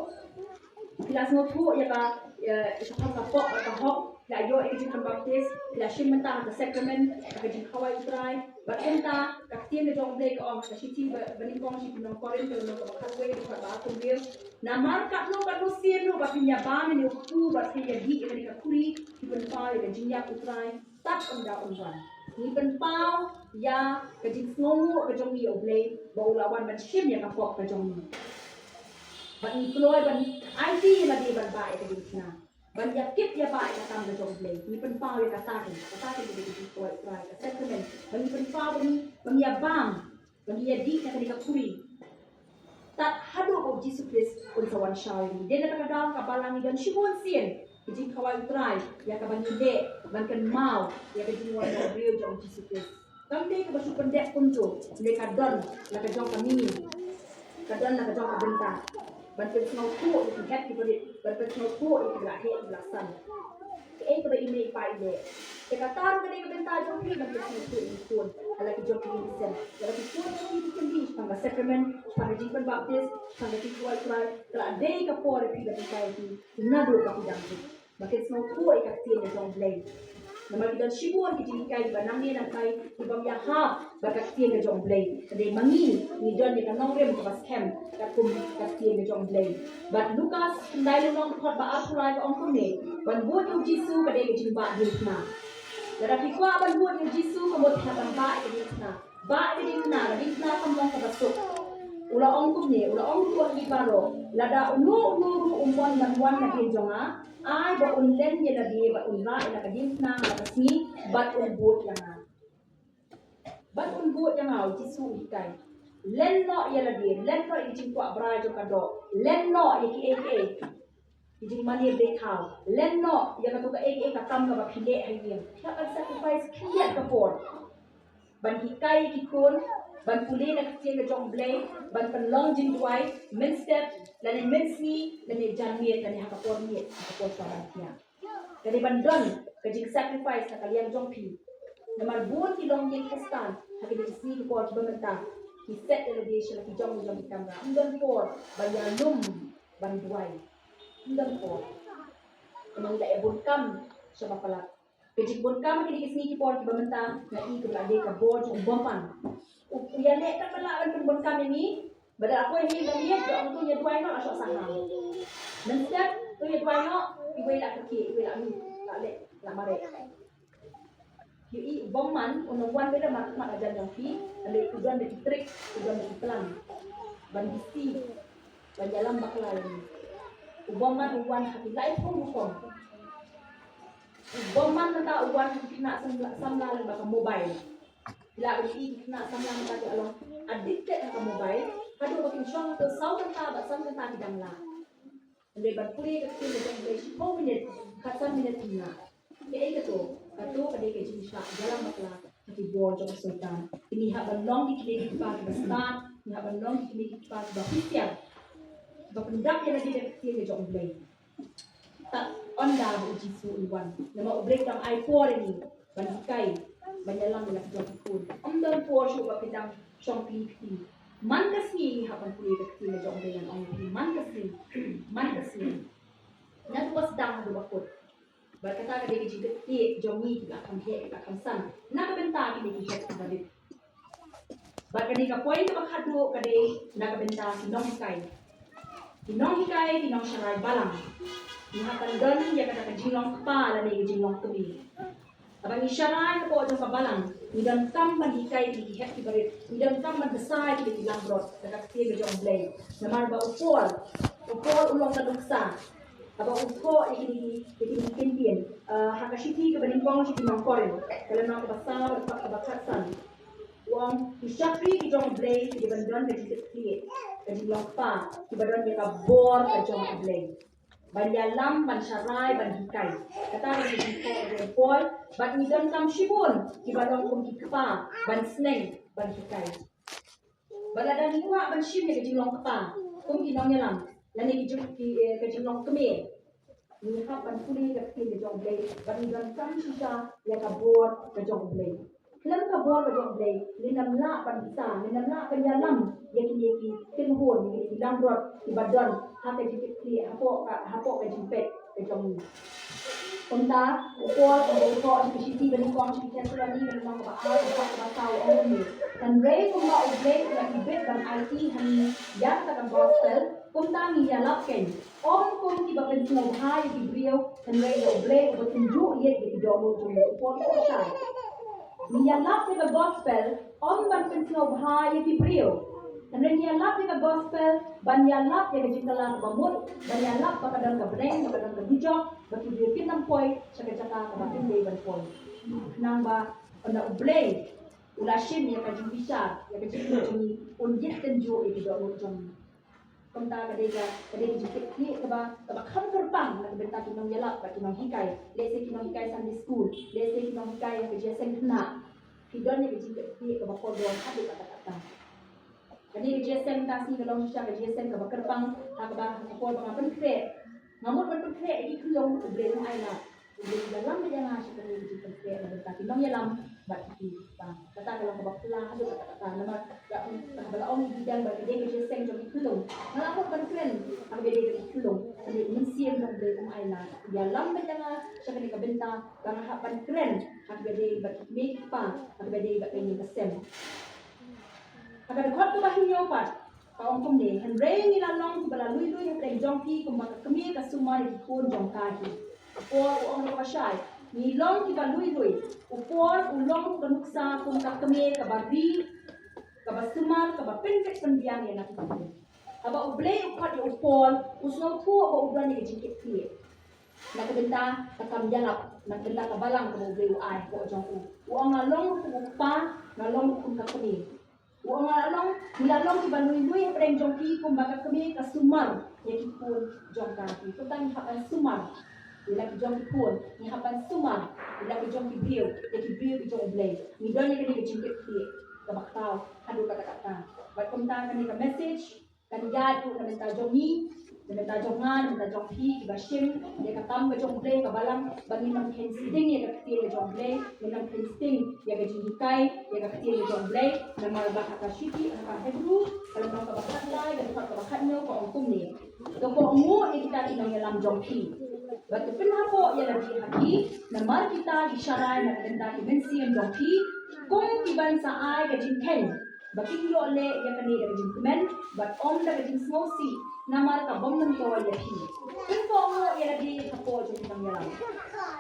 phi la sngewthuh ïa ka, ïa, ïa ka pop bad ka hok, phi la ïoh ïa ka jingpynbaptis, phi la shim bynta ha ka sakramen, ha ka jingkhawai U Trai. Bad kumta ka ktien ka jong U Blei ka ong ha ka shithi ba, ba nyngkong sha ki nong Korinth ka lynnong kaba khatwei ka dkhot ba arphew hynriew. Namar katno katno sien ruh ba phin ïa bam ïa une u kpu bad phin ïa dih ïa kane ka khuri, phi pynpaw ïa ka jingïap U Trai tad ynda un wan. Ngi pynpaw ïa ka jingsngewnguh ka jong ngi ïa U Blei ba u la wan ban shim ïa ka pop ka jong ngi. Bad ngi kloi ban aiti ïa lade ban bah ïa ka diengphna, ban ïa kit ïa bah ïa ka kam ka jong U Blei. Ngi pynpaw ïa kata ka, kata ka dei ka jingkhawai U Trai, ka sakramen. Ba ngi pynpaw ba ngi, ba ngi ïa bam, ba ngi ïa dih na kane ka khuri tad haduh ba U Jisu Khrist un sa wan shaw ïa ngi. Dei na kata ka daw ka balang ngi don shibun sien Ka jingkhawai U Trai ïa kaba ngi leh ban kynmaw ïa ka jingwan jong u briew jong u Jisu Khrist. Kam dei kaba shu pyndep kumto, hynrei ka don la ka jong ka mihngi, ka don la ka jong ka bynta ban pynsngewthuh ïa ki hep ki barit, ban pynsngewthuh ïa ki ba la heh ki ba la san. Kaei kaba i mei i pa i leh. Te kata ruh ka dei ka bynta jong phi ban pynsngewthuh ïa ki khun ha la ki jong ki ïing ki sem, ha la ki khun jong phi ki khyllipmat shaphang ka sakrament, shaphang ka jingpynbaptis, shaphang ka jingkhawai U Trai. Ka la dei ka por ïa phi ban hikai ïa ki naduh ba ki dang rit, ba kin sngewthuh ïa ka ktien ka jong U Blei. Namar ki don shibun ki jinghikai kiba nangne nangtai ki bym ïahap bad ka ktien ka jong U Blei. Ka dei ma ngi, ngi don ïa ka nongrim kaba skhem katkum ka ktien ka jong U Blei. Bad Lukas khyndai lynnong dkhot ba arphew lai ka ong kumne: Ban bud ïa u Jisu ka dei ka jingbah diengphna. Lada phi kwah ban bud ïa u Jisu, ka mut phi hap ban bah ïa ka diengphna. Bah ïa ka diengphna, ka diengphna kam long kaba suk. U la ong kumne, u la ong ruh ha ngi baroh: Lada uno uno ruh um mon ban wan nadien jong nga, ai ba un len ïa lade bad un rah ïa la ka diengphna ha la ka sngi bad un bud ïa nga. Bad un bud ïa nga, u Jisu u hikai. Len noh ïa lade, len noh ïa ki jingkwah brai jong ka doh, len noh ïa kiei kiei ki jingmane briew. Len noh ïa kato kaei kaei ka kam kaba phi leh ha ïing. Phi hap ban sacrifice khyndiat ka por ban hikai ïa ki khun, ban pule na ka ktien ka jong U Blei, ban pynlong jingduwai mynstep lane mynsngi lane janmiet lane ha ka por miet, ha ka por shwa ban thiah. Ka dei ban don ka jingsacrifice na ka liang jong phi. Namar bun ki longïing Khristan ha kine ki sngi ki por kiba mynta ki set ïa lade sha la ki jong ki jong ki kamra. Ym don por ban ïalum ban duwai. Ym don por. Namar ngi la ïa bun kam sha ba palat. Ka jingbun kam ha kine ki sngi ki por kiba mynta nga i kaba la dei ka bor jong u bymman. U, u ïaleh katba lah ban pynbun kam ïa ngi. Ba da la poi ha ïing ka miet, da ong to ïa duwai noh, la shoh sahlang. Mynstep to ïa duwai noh, iwei la kyrkieh, iwei la mih, la leh, la mareh. Ïohi u bymman un ym wan beit da mar khmat hajan jong phi, hynrei u don da ki trick, u don da ki plan ban deceive, ban ïalam bakla ïa ngi. U bymman u wan ha ki laiphew rukom. U bymman mynta u wan ha ki khynnah samla, samla lyngba ka mobile. Phi lah ban ïohi ki khynnah samla mynta ki la long addicted ha ka mobile, haduh ba kin shong to saw kynta bad san kynta ki dang lah. Hynrei ban pule ka ktien ka jong U Blei shiphew minit, khatsan minit phin lah. Kaei kato? Kato ka dei ka jingshah ïalam bakla ha ki bor jong u Soitan. Te ngi hap ban long ki kmie ki kpa kiba stad, ngi hap ban long ki kmie ki kpa kiba husiar, kiba pyndap ïa lade da ka ktien ka jong U Blei. Tad ynda ba u Jisu un wan, namar U Blei u dang ai por ïa ngi ban hikai, ban ïalam ïa la ki jong ki khun. Ym don por shuh ba phi dang shong kli kti. Man ka sngi ngi hap ban pule ka ktien ka jong U Blei, ngan ong ïa phi, man ka sngi, man ka sngi. Naduh ba sdang haduh ba kut. Bad kata ka dei ka jingkitkhlieh jong ngi kiba kham heh, kiba kham san, na ka bynta kine ki hep kiba rit. Bad kane ka point kaba khatduh ka dei na ka bynta ki nonghikai. Ki nonghikai, ki nongsharai balang. Ngi hap ban don ïa kata ka jinglong kpa lane ka jinglong kmie. Haba ngi sharai hapoh jong ka balang, ngi donkam ban hikai ïa ki hep kiba rit, ngi donkam ban bsa ïa ki langbrot da ka ktien ka jong U Blei. Namar ba u Paul, u Paul u long ka nuksa. Haba u thoh ïa kine ki, ïa kine ki ktien, ah, ha ka shithi kaba nyngkong sha ki nong Korinth, ka lynnong kaba saw, ka dkhot kaba khatsan. U ong, ki shakri ki jong U Blei ki dei ban don ka jingkitkhlieh, ka jinglong kpa, kiba don ïa ka bor ka jong U Blei. Ban ïalam, ban sharai, ban hikai. Kata ka dei ka jingthoh jong u Paul, bad ngi donkam shibun kiba long kum ki kpa, ban sneng, ban hikai. Bad lada ngi kwah ban shim ïa ka jinglong kpa kum ki nongïalam lane ki jing, ki, eh, ka jinglong kmie, ngi hap ban pule ka ktien ka jong U Blei bad ngi donkam shisha ïa ka bor ka jong U Blei. Khlem ka bor ka jong U Blei ngin ym lah ban bsa, ngin ym lah ban ïalam ïa kine ki kynhun, ïa kine ki langbrot kiba don ha ka jingkitkhlieh hapoh ka, hapoh ka jingpeit ka jong ngi. Kumta u Paul u thoh ha ka shithi ba nyngkong sha ki Thessaloni, ka lynnong kaba ar, ka dkhot kaba saw, u ong kumne: Hynrei kumba U Blei u la ibit ban aiti ha ngi ïa kata ka gospel, kumta ngi ïalap keiñ, ym kum kiba pynsngewbha ïa ki briew, hynrei ïa U Blei uba tynjuh ïeit ïa ki dohnud jong ngi. U Paul u ong kumta. Ngi ïalap ïa ka gospel ym ban pynsngewbha ïa ki briew. Hynrei ngi ïalap ïa ka gospel ban ïalap ïa ka jingkylla kaba mut, ban ïalap ba ka don ka bneng, ba ka don ka dujok, ba ki briew kin ym poi sha ka jaka kaba kin dei ban poi. Khnang ba ynda U Blei u la shim ïa ka jingbishar, ïa ka jingpynjah jong ngi, un ïit tynjuh ïa ki dohnud jong ngi. Kumta ka dei ka, ka dei ka jingkitkhlieh kaba, kaba kham kyrpang na ka bynta ki nongïalap bad ki nonghikai. Lehse ki nonghikai Sunday school, lehse ki nonghikai ha ka jingïaseng khynnah. Ki don ïa ka jingkitkhlieh kaba kordor haduh katta katta. Kane ka jingïaseng mynta ka sngi ka long shisha ka jingïaseng kaba kyrpang, ha kaba ha ka por ba nga pynkhreh, nga mut ban pynkhreh ïa ki khyllung, U Blei um ailad. U Blei u ïalam beit ïa nga sha kane ka jingpynkhreh na ka bynta ki nongïalam bad ki kpa. Kata ka long kaba phylla haduh katta katta, namar ka, kaba la ong i Bidang ba ka dei ka jingïaseng jong ki khyllung. Nga la mut ban kren ha kaba dei bad ki khyllung, hynrei U Mynsiem jong U Blei um ailad. U ïalam beit ïa nga sha kane ka bynta ba nga hap ban kren ha kaba dei bad ki kmie ki kpa, ha kaba dei bad ka ïing ka sem. Ha ka dkhot kaba hynñiew pat ka ong kumne: Hynrei ngi la long kiba la lui lui hapdeng jong phi, kumba ka kmie ka sumar ïa ki khun jong ka hi. U Paul u ong ruh kaba shai, ngi long kiba lui lui. U Paul u long ka nuksa kum ka kmie kaba ri, kaba sumar, kaba pynbeit pynbiang ïa na ki khun. Haba U Blei u khot ïa u Paul, u sngewthuh ba u don ïa ka jingkitkhlieh na ka bynta ka kam ïalap, na ka bynta ka balang kaba U Blei u ai hapoh jong u. U ong, nga long ruh kum u kpa, nga long ruh kum ka kmie. U ong, nga la long, ngi la long kiba lui lui hapdeng jong phi, kumba ka kmie ka sumar ïa ki khun jong ka hi. Kumta ngi hap ban sumar ïa la ki jong ki khun, ngi hap ban sumar ïa la ki jong ki briew, ïa ki briew ki jong U Blei. Ngi don ïa kane ka jingkitkhlieh kaba khaw haduh katta katta. Bad kumta kane ka message kan ïaid ruh na bynta jong ngi, na bynta jong nga, na bynta jong phi, kiba shim ïa ka kam ka jong U Blei ha ka balang, ba ngin ym kheiñ sting ïa ka ktien ka jong U Blei, ngin ym kheiñ sting ïa ka jinghikai ïa ka ktien ka jong U Blei. Namar ba ha ka shithi, ha ka Hebru, ka lynnong kaba khatlai, ka dkhot kaba khathynñiew ka ong kumne: To kohnguh ïa kita ki nongïalam jong phi, bad to pynhapoh ïa lade ha ki, namar kita ki sharai na ka bynta ki mynsiem jong phi, kum ki ban sa ai ka jingkheiñ, ba kin ïoh leh ïa kane da ka jingkmen bad ym da ka jingsngewsih, namar ka bym myntoi ïa phi. Pynkohnguh ïa lade hapoh jong ki nongïalam.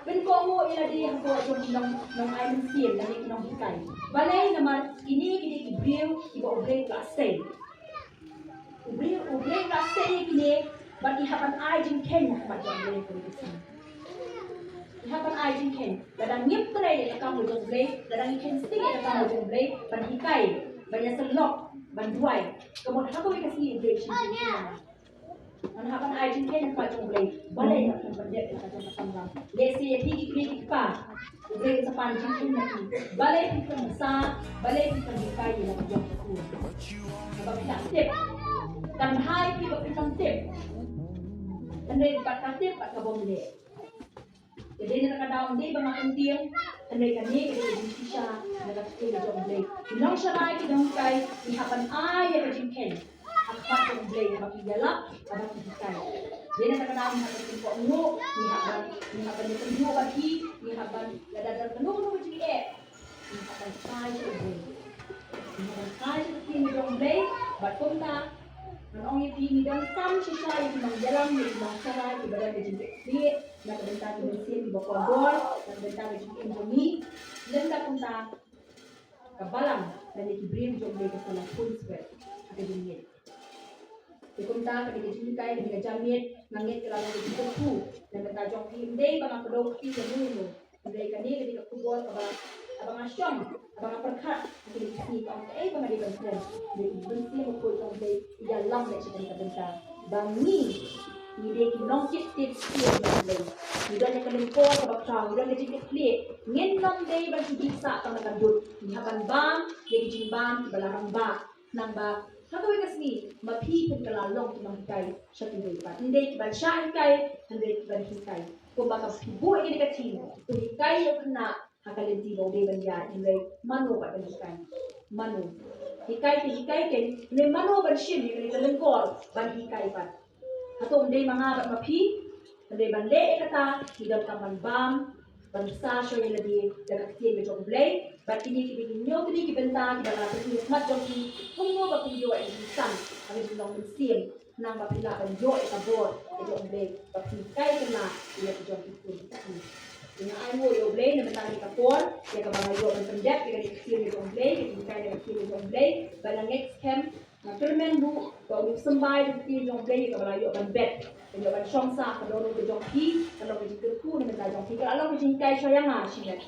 Pynkohnguh ïa lade hapoh jong ki nong, nongai mynsiem lane ki nonghikai. Balei? Namar kine ki dei ki briew kiba U Blei u la sei. U Blei, U Blei u la sei ïa kine, bad ki hap ban ai jingkheiñ ha khmat jong U Blei. Ki hap ban ai jingkheiñ. Lada ngim trei ïa ka kam ka jong U Blei, lada ngi kheiñ sting ïa ka kam ka jong U Blei, ban hikai, ban ïasyllok, ban duwai, ka mut ha kawei ka sngi U Blei u shim jingkheiñ ïa nga. Ngan hap ban ai jingkheiñ ha khmat jong U Blei. Balei nga khlem pyndep ïa la ka jong ka kamram? Lehse ïa phi ki kmie ki kpa, U Blei un sa pan jingkheiñ ïa phi. Balei phi khlem bsa, balei phi khlem hikai ïa la ka jong ka khun? Haba phi la tip, kan bha ïa phi ba phin nang tip. Hynrei bad ka tip bad ka bym leh, ka dei na kata ka daw ym dei ba nga pyntieng, hynrei kane ka dei ka jingshisha na ka ktien ka jong U Blei. Ki nongsharai, ki nonghikai, ki hap ban ai ïa ka jingkheiñ ha khmat jong U Blei haba ki ïalap, haba ki hikai. Dei na kata ka daw ngi hap ban pynkohnguh, ngi hap ban, ngi hap ban ïakynduh bad ki, ngi hap ban, lada don kano kano ka jingeh, ngi hap ban phai sha U Blei. Ngi hap ban phai sha ka ktien ka jong U Blei, bad kumta ngan ong ïa phi, ngi donkam shisha ïa ki nongïalam, ïa ki nongsharai kiba don ka jingkitkhlieh na ka bynta ki mynsiem kiba kordor, na ka bynta ka jingim jong ngi. Lymda kumta ka balang lane ki briew jong U Blei ka sa la pun swet ha ka jingngeit. Te kumta kane ka jinghikai, kane ka jingngeit, nga ngeit ka la long ka jingkyrkhu na ka bynta jong phi. Ym dei ba nga kdew kti ïa uno uno, hynrei kane ka dei ka khubor kaba, haba nga shong, haba nga pyrkhat ha kine ki sngi, ka ong kaei ba nga dei ban kren. Hynrei U Mynsiem Bakhuid jong U Blei u ïalam leh sha kane ka bynta ba ngi, ngi dei ki nongkit tied ksiew jong U Blei. Ngi don ïa ka lyngkor kaba khraw, ngi don ka jingkitkhlieh. Ngin ym dei ban shu jingsah tang da ka dud. Ngi hap ban bam ïa ki jingbam kiba la rangbah. Khnang ba ha kawei ka sngi ma phi phin kylla long ki nonghikai sha kiwei pat. Ym dei ki ban shah hikai, hynrei ki ban hikai. Kumba ka phi buh ïa kane ka theme, to hikai ïa u khynnah ha ka lynti ba u dei ban ïaid, hynrei mano pat ban hikai? Mano? Hikai te hikai keiñ, hynrei mano ban shim ïa kane ka lyngkor ban hikai pat? Hato ym dei ma nga bad ma phi? Hynrei ban leh ïa kata, ngi donkam ban bam, ban bsa shuwa ïa lade da ka ktien ka jong U Blei. Bad kine ki dei ki hynñiew tylli ki bynta kiba nga la pyni ha khmat jong phi, kumno ba phin ïoh ïa ka jingsan ha ka jinglong mynsiem, khnang ba phin lah ban ïoh ïa ka bor ka jong U Blei, ba phin hikai kylla ïa la ki jong ki khun ki kti. Te nga ainguh ïa U Blei na ka bynta kane ka por, ïa kaba nga ïoh ban pyndep ïa ka ktien ka jong U Blei, ïa ka jinghikai na ka ktien ka jong U Blei. Bad nga ngeit skhem, nga kyrmen ruh ba U Mynsiem Bakhuid jong U Blei, ïa kaba la ïoh ban bet, ban ïoh ban shong sah, ka dohnud ka jong phi ka long ka jingkyrkhu na ka bynta jong phi, ka la long ka jinghikai shuwa ïa nga shimet.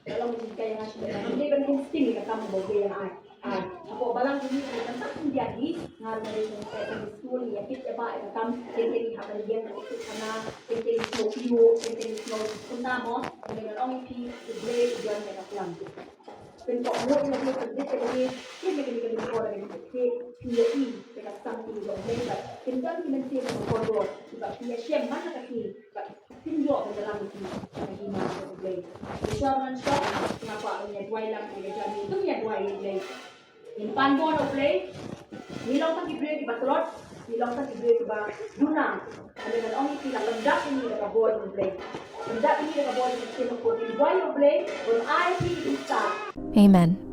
Ka la long ka jinghikai ïa nga shimet, ba ngim dei ban kheiñ sting ïa ka kam kaba U Blei u la ai. Ai, hapoh balang jong ngi, ka dei ban tah khyndiat ngi, Ar na ri jong ka, ka skul, ïa kit ïa ba ïa ka kam, kin kin ha ka liang ka kit khana, kin kin snow pio, kin kin snow kumta mo, kin kin ong ïa phi, U Blei u don ïa ka plan. Kin kok mo ïa ka, kin dit ïa ka, kin kin kin kin ko da kin kit, phi ïa i, ïa ka sam ki jong Blei ka, kin don ki mynsiem ko ko, ba phi ïa shem man la ka ki, ba kin ïoh ban ïalam ki, ka ki man ka U Blei. Ïa shwa man shwa, nga kwah ban ïa duwai lang ïa ka jong ngi, kin ïa duwai ïa U Blei. Ngin pan bor na U Blei. Ngi long tang ki briew kiba tlot, ngi long tang ki briew kiba duna. Hynrei ngan ong ïa phi, la pyndap ïa ngi da ka bor jong U Blei. Pyndap ïa ngi da ka bor jong U Blei, ngi duwai ïa U Blei ban ai ïa phi ki stad. Amen.